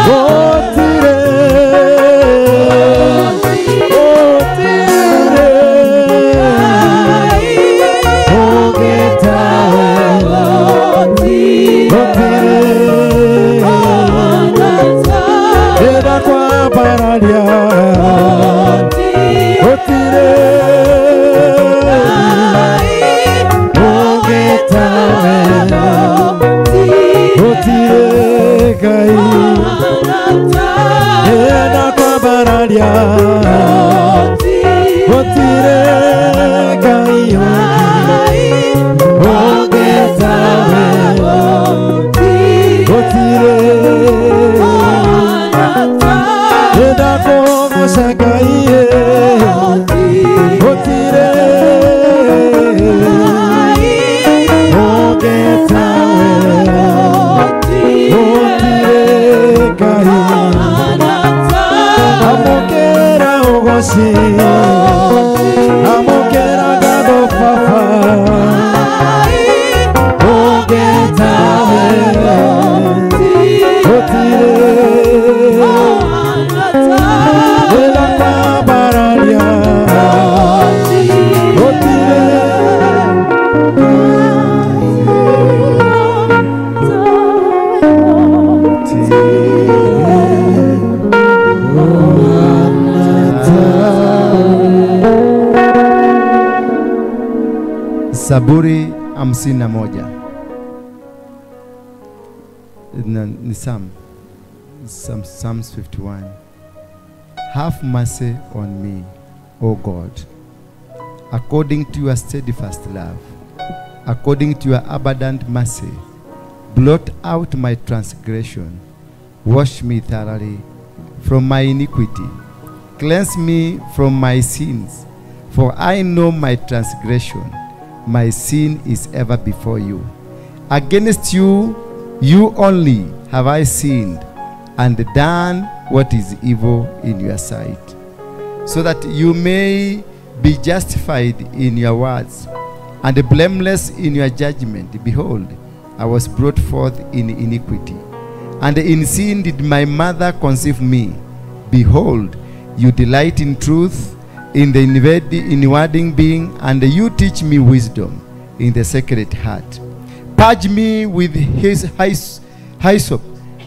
gũtirĩ, gũtirĩ ũngĩ tawe. Gũtirĩ ĩra kwambararia. Gũtirĩ ũngĩ tawe. Gũtirĩ Ngai ĩra kwambararia. Gũtirĩ Ngai ũngĩ tawe. Gũtirĩ ĩra kũgoca Ngai. Gũtirĩ ũngĩ tawe. Gũtirĩ Ngai amũkĩra ũgoci, amũkĩra ngatho Baba. Ũngĩ tawe. Gũtirĩ ĩra kwambararia. Gũtirĩ. Zaburi 51. Ni Psalms 51. Have mercy on me, O God, according to your steadfast love, according to your abundant mercy. Blot out my transgression, wash me thoroughly from my iniquity, cleanse me from my sins, for I know my transgression, my sin is ever before you. Against you, you only have I sinned and done what is evil in your sight, so that you may be justified in your words and blameless in your judgment. Behold, I was brought forth in iniquity, and in sin did my mother conceive me. Behold, you delight in truth, in the inward being, and you teach me wisdom in the sacred heart. Purge me with his hyssop,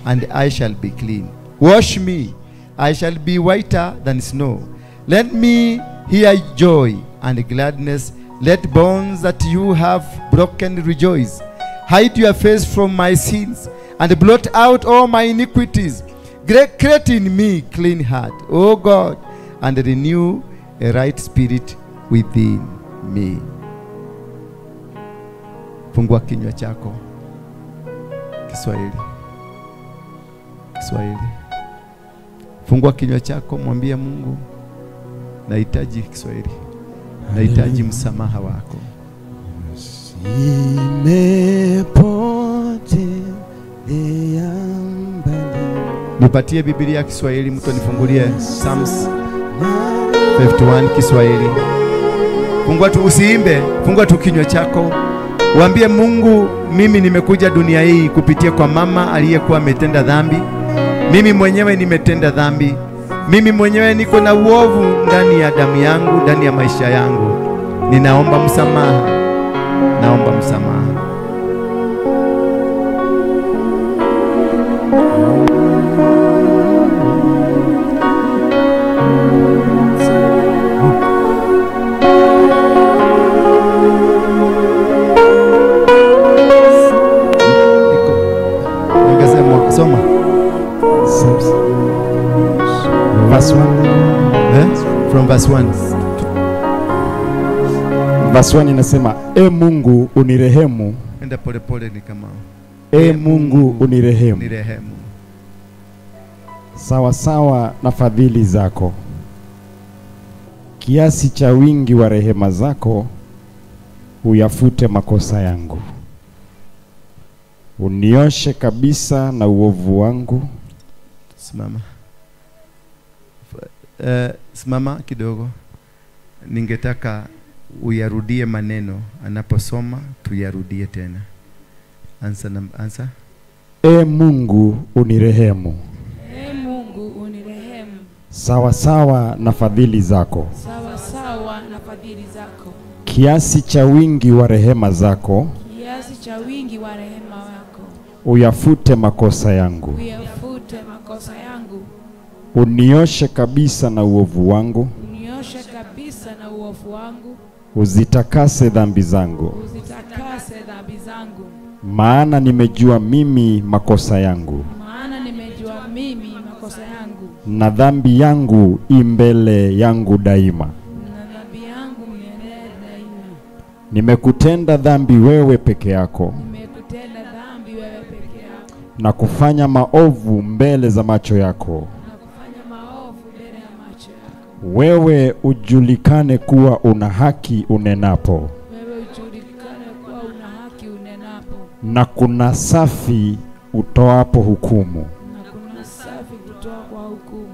and I shall be clean. Wash me, I shall be whiter than snow. Let me hear joy and gladness. Let bones that you have broken rejoice. Hide your face from my sins and blot out all my iniquities. Create in me clean heart, O God, and renew a right spirit within me. Fungua kinywa chako. Kiswahili. Kiswahili. Fungua kinywa chako, mwambie Mungu, nahitaji Kiswahili. Nahitaji msamaha wako. Nimepotelea mbali. Nipatie Biblia Kiswahili, mtu anifungulie Psalms 51 Kiswahili. Fungua tu, usiimbe, fungua tu kinywa chako. Waambie Mungu, mimi nimekuja dunia hii kupitia kwa mama aliyekuwa ametenda dhambi. Mimi mwenyewe nimetenda dhambi. Mimi mwenyewe niko na uovu ndani ya damu yangu, ndani ya maisha yangu. Ninaomba msamaha. Naomba msamaha. Soma. Verse 1. Eh? From verse 1. Verse 1 inasema, E Mungu unirehemu Enda polepole ni kama. E Mungu unirehemu. Nirehemu. Sawa sawa na fadhili zako. Kiasi cha wingi wa rehema zako uyafute makosa yangu. Unioshe kabisa na uovu wangu. Simama. Simama kidogo. Ningetaka uyarudie maneno anaposoma, tuyarudie tena. Answer. E Mungu unirehemu. E Mungu unirehemu. Sawa sawa na fadhili zako. Sawa sawa na fadhili zako. Kiasi cha wingi wa rehema zako. Kiasi cha wingi wa rehema wako. Uyafute makosa yangu. Uyafute makosa yangu. Unioshe kabisa na uovu wangu. Unioshe kabisa na uovu wangu. Uzitakase dhambi zangu. Uzitakase dhambi zangu. Maana nimejua mimi makosa yangu. Maana nimejua mimi makosa yangu. Na dhambi yangu imbele yangu daima. Na dhambi yangu mbele daima. Nimekutenda dhambi wewe peke yako. Nimekutenda dhambi wewe peke yako. Na kufanya maovu mbele za macho yako. Na kufanya maovu mbele ya macho yako. Wewe ujulikane kuwa una haki unenapo. Wewe ujulikane kuwa una haki unenapo. Na kuna safi utoapo hukumu. Na kuna safi kutoa kwa hukumu.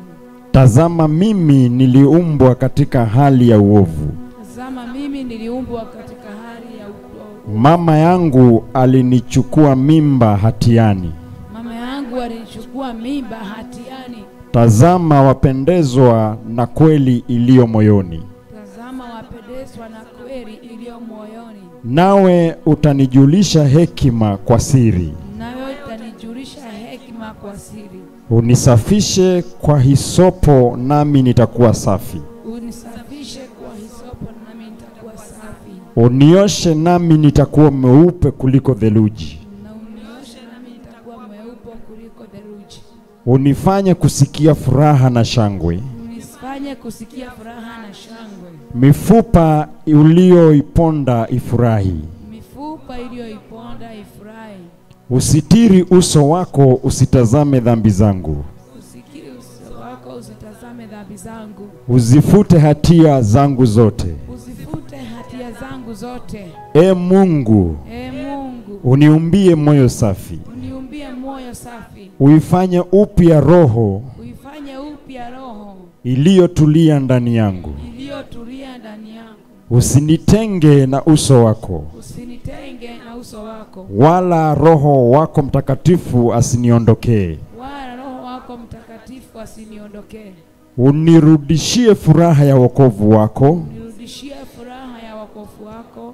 Tazama mimi niliumbwa katika hali ya uovu. Tazama mimi niliumbwa katika hali ya uovu. Mama yangu alinichukua mimba hatiani. Mama yangu alinichukua mimba hatiani. Tazama wapendezwa na kweli iliyo moyoni. Tazama wapendezwa na kweli iliyo moyoni. Nawe utanijulisha hekima kwa siri. Nawe utanijulisha hekima kwa siri. Unisafishe kwa hisopo nami nitakuwa safi. Unisafishe kwa hisopo nami nitakuwa safi. Unioshe nami nitakuwa mweupe kuliko theluji. Na unioshe nami nitakuwa mweupe kuliko theluji. Unifanye kusikia furaha na shangwe. Unifanye kusikia furaha na shangwe. Mifupa uliyoiponda ifurahi. Mifupa iliyoiponda ifurahi. Usitiri uso wako usitazame dhambi zangu. Usitiri uso wako usitazame dhambi zangu. Uzifute hatia zangu zote. Uzifute hatia zangu zote. E Mungu, E Mungu, uniumbie moyo safi. Uniumbie moyo safi. Uifanye upya roho. Uifanye upya roho iliyotulia ndani yangu. Iliyotulia ndani yangu. Usinitenge na uso wako. Usinitenge na uso wako. Wala roho wako mtakatifu asiniondokee. Wala roho wako mtakatifu asiniondokee. Unirudishie furaha ya wokovu wako. Unirudishie furaha ya wokovu wako.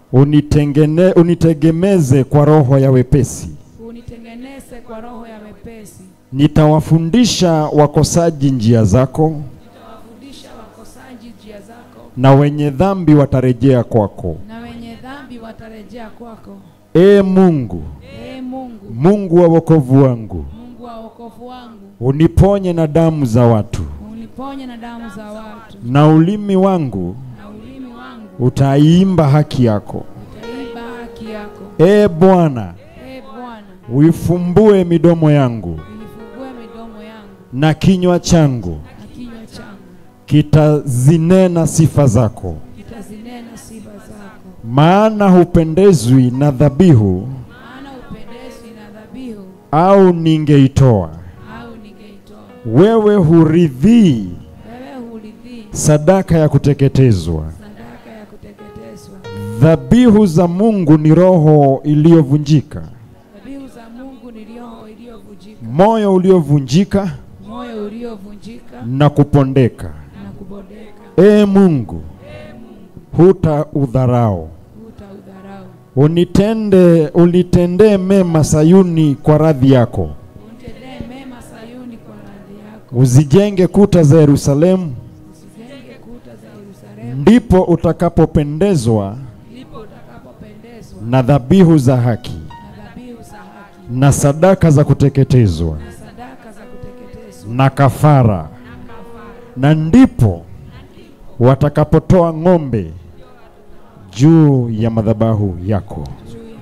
Unitegemeze kwa roho ya wepesi. Unitengeneze kwa roho ya wepesi. Nitawafundisha wakosaji njia zako. Nitawafundisha wakosaji njia zako. Na wenye dhambi watarejea kwako. Na wenye dhambi watarejea kwako. E Mungu, E Mungu, Mungu wa wokovu wangu, Mungu wa wokovu wangu, uniponye na damu za watu. Uniponye na damu za watu. Na ulimi wangu, na ulimi wangu utaiimba haki yako. Utaiimba haki yako. E Bwana, E Bwana, uifumbue midomo yangu. Uifumbue midomo yangu. Na kinywa changu, na kinywa changu kitazinena sifa zako. Kitazinena sifa zako. Maana hupendezwi na dhabihu, maana hupendezwi na dhabihu, au ningeitoa. Au ningeitoa. Wewe huridhii, wewe huridhii sadaka ya kuteketezwa. Sadaka ya kuteketezwa. Dhabihu za Mungu ni roho iliyovunjika. Dhabihu za Mungu ni roho iliyovunjika. Moyo uliovunjika, moyo uliovunjika na kupondeka. Na kupondeka. E Mungu, hutaudharau. Unitendee mema Sayuni kwa radhi yako. Unitendee mema Sayuni kwa radhi yako. Uzijenge kuta za Yerusalemu. Uzijenge kuta za Yerusalemu. Ndipo utakapopendezwa, ndipo utakapopendezwa na dhabihu za haki, na dhabihu za haki, na sadaka za kuteketezwa, na sadaka za kuteketezwa, na kafara. Na ndipo watakapotoa ng'ombe juu ya madhabahu yako.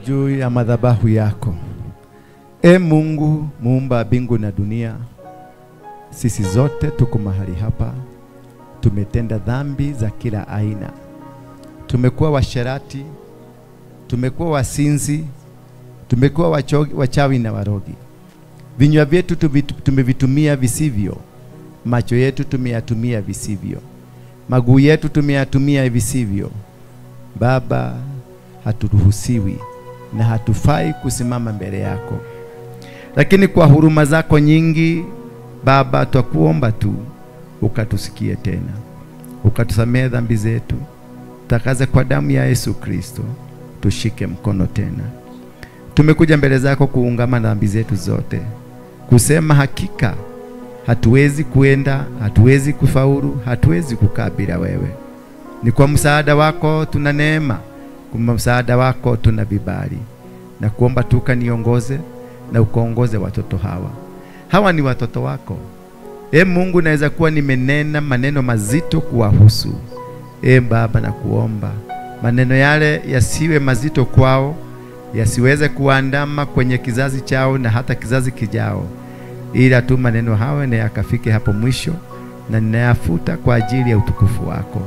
Juu ya madhabahu yako. E Mungu muumba mbingu na dunia, sisi zote tuko mahali hapa, tumetenda dhambi za kila aina. Tumekuwa washerati, tumekuwa wasinzi, tumekuwa wachawi na warogi. Vinywa vyetu tumevitumia visivyo, macho yetu tumeyatumia visivyo, maguu yetu tumeyatumia visivyo. Baba, haturuhusiwi na hatufai kusimama mbele yako. Lakini kwa huruma zako nyingi Baba, twakuomba tu ukatusikie tena, ukatusamehe dhambi zetu, takaze kwa damu ya Yesu Kristo, tushike mkono tena. Tumekuja mbele zako kuungama dhambi zetu zote, kusema hakika hatuwezi kuenda, hatuwezi kufaulu, hatuwezi kukaa bila wewe. Ni kwa msaada wako tuna neema, kwa msaada wako tuna vibali. Na kuomba tu ukaniongoze na ukaongoze watoto hawa. Hawa ni watoto wako. E Mungu, naweza kuwa nimenena maneno mazito kuwahusu. E Baba, na kuomba maneno yale yasiwe mazito kwao, yasiweze kuandama kwenye kizazi chao na hata kizazi kijao, ila tu maneno hayo na yakafike hapo mwisho, na ninayafuta kwa ajili ya utukufu wako.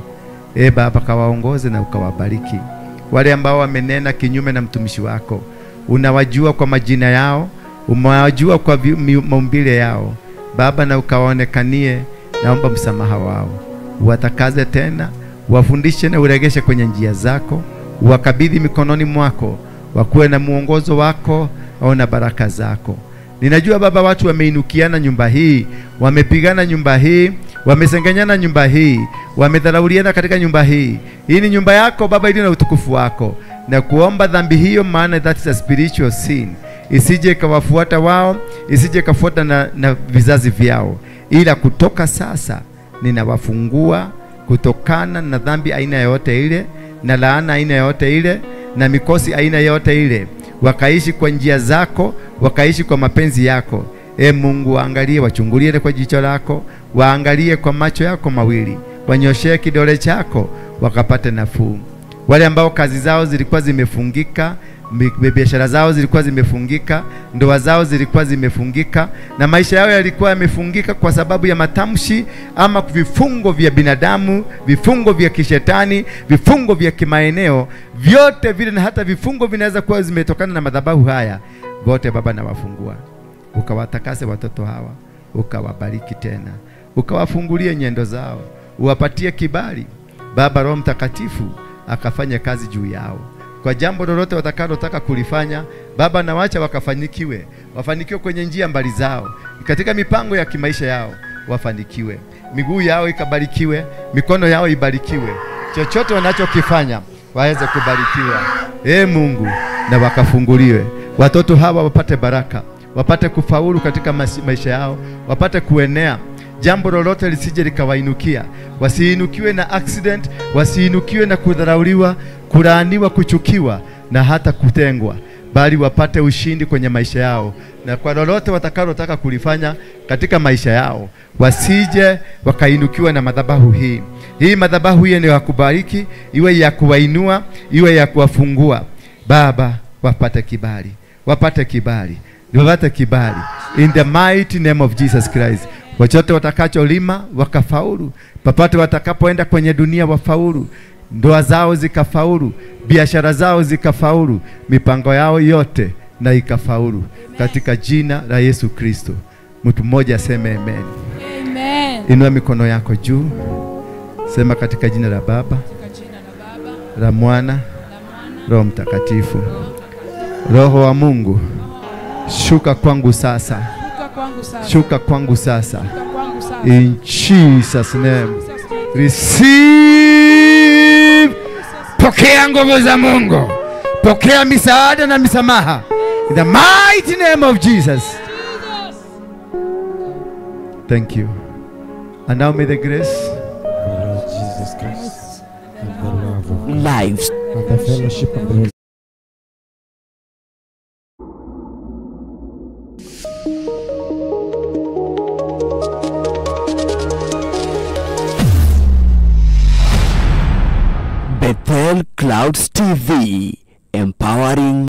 E Baba, kawaongoze na ukawabariki wale ambao wamenena kinyume na mtumishi wako. Unawajua kwa majina yao, umewajua kwa maumbile yao. Baba, na ukawaonekanie, naomba msamaha wao. Watakaze tena, wafundishe na uregeshe kwenye njia zako, wakabidhi mikononi mwako, wakuwe na muongozo wako au na baraka zako. Ninajua Baba, watu wameinukiana nyumba hii, wamepigana nyumba hii, wamesengenyana nyumba hii, wamedharauliana katika nyumba hii. Hii ni nyumba yako Baba, iliyo na utukufu wako. Na kuomba dhambi hiyo, maana that is a spiritual sin, isije ikawafuata wao, isije ikafuata na vizazi vyao. Ila kutoka sasa ninawafungua kutokana na dhambi aina yote ile, na laana aina yote ile, na mikosi aina yote ile. Wakaishi kwa njia zako, wakaishi kwa mapenzi yako. E Mungu, waangalie, wachungulie kwa jicho lako, waangalie kwa macho yako mawili, wanyoshee kidole chako, wakapate nafuu. Wale ambao kazi zao zilikuwa zimefungika, biashara zao zilikuwa zimefungika, ndoa zao zilikuwa zimefungika, na maisha yao yalikuwa yamefungika kwa sababu ya matamshi ama vifungo vya binadamu, vifungo vya kishetani, vifungo vya kimaeneo, vyote vile, na hata vifungo vinaweza kuwa zimetokana na madhabahu haya. Wote Baba nawafungua, ukawatakase watoto hawa, ukawabariki tena, ukawafungulie nyendo zao, uwapatie kibali. Baba, Roho Mtakatifu akafanya kazi juu yao. Kwa jambo lolote watakalotaka kulifanya, Baba, nawacha wakafanikiwe, wafanikiwe kwenye njia mbali zao, katika mipango ya kimaisha yao wafanikiwe, miguu yao ikabarikiwe, mikono yao ibarikiwe, chochote wanachokifanya waweze kubarikiwa. E Mungu, na wakafunguliwe watoto hawa, wapate baraka, wapate kufaulu katika maisha yao, wapate kuenea. Jambo lolote lisije likawainukia, wasiinukiwe na accident, wasiinukiwe na kudharauliwa, kulaaniwa, kuchukiwa na hata kutengwa, bali wapate ushindi kwenye maisha yao, na kwa lolote watakalotaka kulifanya katika maisha yao, wasije wakainukiwa na madhabahu hii. Hii madhabahu hii ni ya kubariki, iwe ya kuwainua, iwe ya kuwafungua. Baba, wapate kibali, wapate kibali, wapate kibali, in the mighty name of Jesus Christ. Wachote watakacholima wakafaulu, papate watakapoenda kwenye dunia wafaulu, ndoa zao zikafaulu, biashara zao zikafaulu, mipango yao yote na ikafaulu, katika jina la Yesu Kristo. Mtu mmoja aseme amen. Amen. Inua mikono yako juu, sema katika jina la Baba, la Mwana, Roho Mtakatifu. Roho wa Mungu, shuka kwangu sasa. Shuka kwangu sasa. In Jesus name. Receive. Pokea nguvu za Mungu. Pokea misaada na misamaha. In the mighty name of Jesus. Thank you. And now may the grace of our Lord Jesus Christ, and the love of God, lives, and the fellowship of the Holy Bethel Clouds TV, empowering